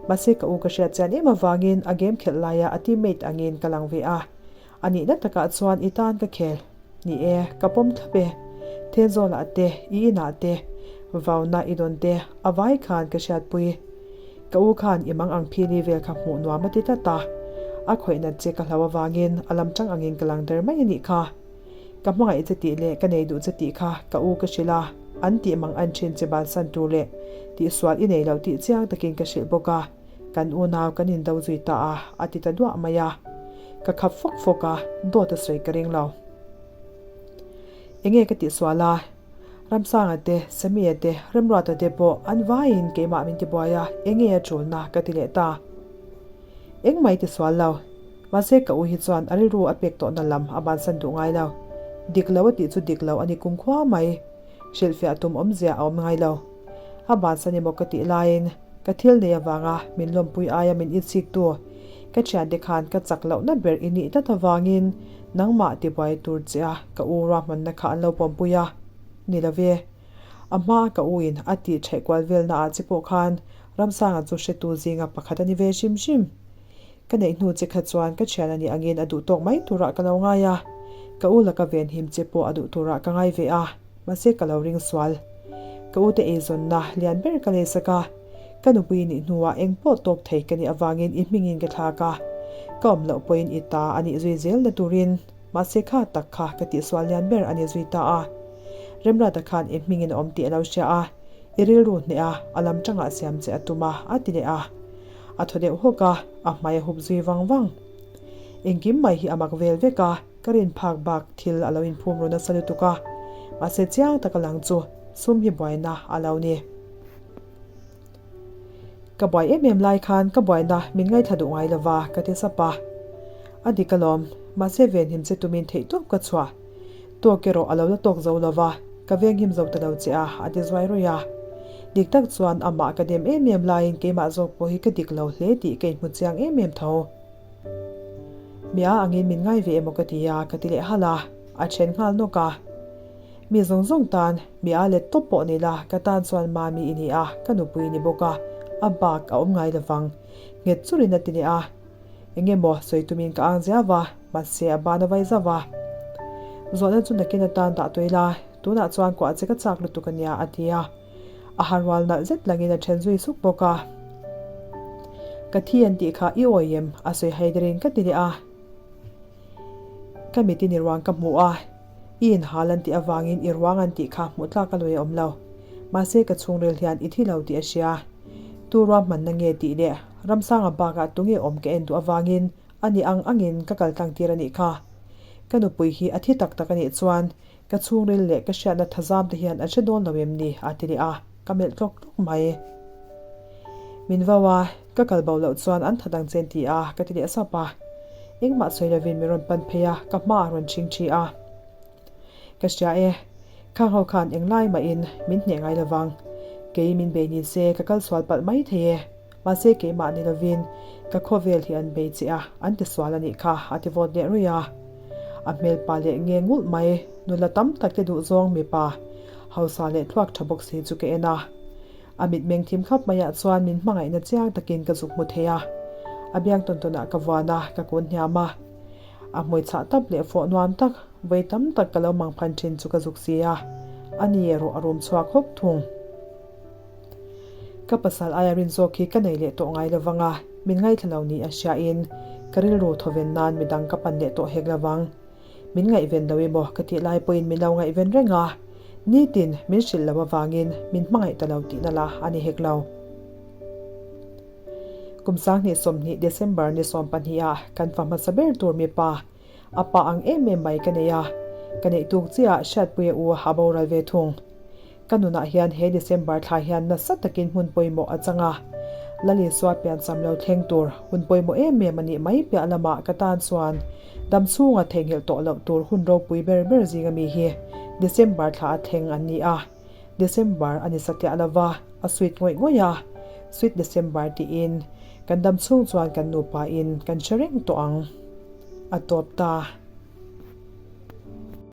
Mahse ka u ka hriat chian em avangin a game khelh laia a teammate angin ka lang ve a. A nihna takah chuan i tan ka khel. Ni e, ka pawm thlap e. Thenzawlah te, i inah te, vauna i dawn te, a vai khan ka hriatpui. Ka u khan i mang ang phili vel kha hmuh nuam a ti tlat a. A khawih nat che ka hlau avangin a lam tang angin ka lang der mai a nih kha. Ka hmangaih che tih leh ka nei duh che tih kha ka u ka hrilh a, an tih mang an thin che bansan tur leh tihsual i nei loh tih chiang takin ka hrilh bawk a, kan unau kan indo zui ta a, a ti ta duah mai a. Ka khap fawk fawk a, dawt a sawi ka ring lo. Enge ka tihsual a? Ramsanga te, Samia te, Remruata te pawh an vaiin keimah min tibuai a, enge a tulna ka ti leh ta. Engmah i tisual lo. Mahse ka u hi chuan a rilru a pek tawhna lam a bansan duh ngai lo. Dik lo a tih chu dik lo a ni kumkhua mai. Hrilhfiah tum awmzia a awm ngai lo. A bansan emaw ka tih laiin ka thil nei avanga min lawmpui aia min itsiktu ka thiante khan ka chak lohna ber i nih tlat avangin nangmah tibuai tur che a ka u ruahmanna kha an lo pawmpui a ni lo ve. A hmaa ka u in a tih theih kual velna ah che pawh khan Ramsanga chu hretu zinga pakhat a ni ve hrim hrim. Ka neih hnu che kha chuan ka thian a nih angin a duh tawk mai turah ka lo ngai a, ka u laka venhim che pawh a duh turah ka ngai ve a, mahse ka lo ring sual. Ka u te eizawnna lian ber ka leisak a, ka nupui nih hnuah eng pawh tawk thei ka nih avangin i hmingin ka thlak a, ka awm loh pawhin i ta a nih zui zelna turin, mahse kha tak kha ka tihsual lian ber a ni zui ta a. Remrata khan i hmingin a awm tih a lo hria a, i rilru hneh a, a lam tangah siam che a tum a, a ti leh a. A thaw deuh hawk a, a hmai a hup zui vang vang. Engkim mai hi a mak vel vek a, ka rin phak bak thil a lo inphum ru nasa lutuk a. Mahse chiang taka lang chu sum hi buaina a lo ni. Ka buai em em lai khan ka buaina min ngaithla duh ngai lova ka ti sap a. A dik alawm, mahse venhim che tumin theihtawp ka chhuah. Tawk erawh a lo la tawk zo lo va, ka venghim zo ta lo che a, a ti zuai ruih a. Dik tak chuan amah ka dem em em laiin keimah zawk pawh hi ka dik lo hle tih ka inhmu chiang em em tho. Mi a angin min ngai ve emaw ka ti a, ka ti leh halh a, a then nghal nawk a. Mi zawng zawng tan, mi a let tawp pawh ni la, ka tan chuan mami i ni a, ka nupui i ni bawk a, a bak a awm ngai lovang, nghet churin a ti leh a. Eng emaw sawi tumin ka ang zia va, mahse a ban a vai zauh va. Zawhna chu nakin atan dah tawih la, tunah chuan kuah che ka chak lutuk a nia a ti a. A ha rual nalh zet langin a then zui suk bawk a. Ka thi an tih kha i awi em? A sawi hai derin ka ti leh a. Ka mitin i ruang ka hmu a, i inhal an tih avangin i ruang an tih kha hmuh tlak a lawi a awm lo. Mahse ka chhungril hian i thi lo tih a hria. Tu ruahmanna nge tih leh Ramsanga bakah tunge awm ka en duh avangin a ni ang angin ka kal tlang tir a nih kha. Ka nupui hi a thi tak tak a nih chuan ka chhungril leh ka hriatna thazam te hian an hre dawn lo em ni a ti leh a, ka melh tlawk tlawk mai. Min vau a, ka kal bo loh chuan an that ang che an ti a, ka ti leh sap a. Engmah sawi lovin min rawn pan phei a, ka hmaah a rawn chhing thi a. Ka hria e, khang ho khan englai mahin min hneh ngai lovang. Kei min bei ni se ka kal sual palh mai thei e. Mahse keimah ni lovin ka khawvel hi an bei che a, an ti sual a nih kha, a ti vawt leh ruih a. A hmelpa leh nge ngulh mai, nula tam tak te duhzawng mipa hausa leh thluak tha bawk si chu ka en a. A mitmeng thim khap maiah chuan min hmangaihna chiang takin ka zuk hmu thei a. A biang tawn tawnah ka vuan a, ka kun hniam a. A hmui chhah tap leh fawh nuam tak, vawi tam tak ka lo mang phan thin chu ka zuk si a. A ni erawh a rum chhuak hawk thung. Ka pasal aia rin zawk hi ka nei leh tawh ngai lovang a, min ngaithla lo ni a hriain ka rilru thawven nan midang ka pan leh tawh hek lovang. Min ngaihven lo emaw ka tih lai pawhin min lo ngaihven reng a, nitin min hrilh lo avangin min hmangaih ta lo tihna la a ni hek lo. Kum 2020 December ni 12 ah kan fa hmasa ber tur mipa a pa ang em em mai ka nei a, ka neih tuk chiah Hriatpuia u a boral ve thung. Ka nunah hian he December thla hian nasa takin hmun pawimawh a chang a, Lal Isua piancham lo thleng tur hun pawimawh em em a nih mai piah lamah ka tan chuan dam chhunga theihnghilh tawh loh tur hun ropui ber ber zinga mi hi December thla a thleng an ni a, December a ni satliah lova a sweet ngawih ngawih a, Sweet December tiin kan dam chhung chuan kan nupa in kan hre reng tawh ang. A tawp ta.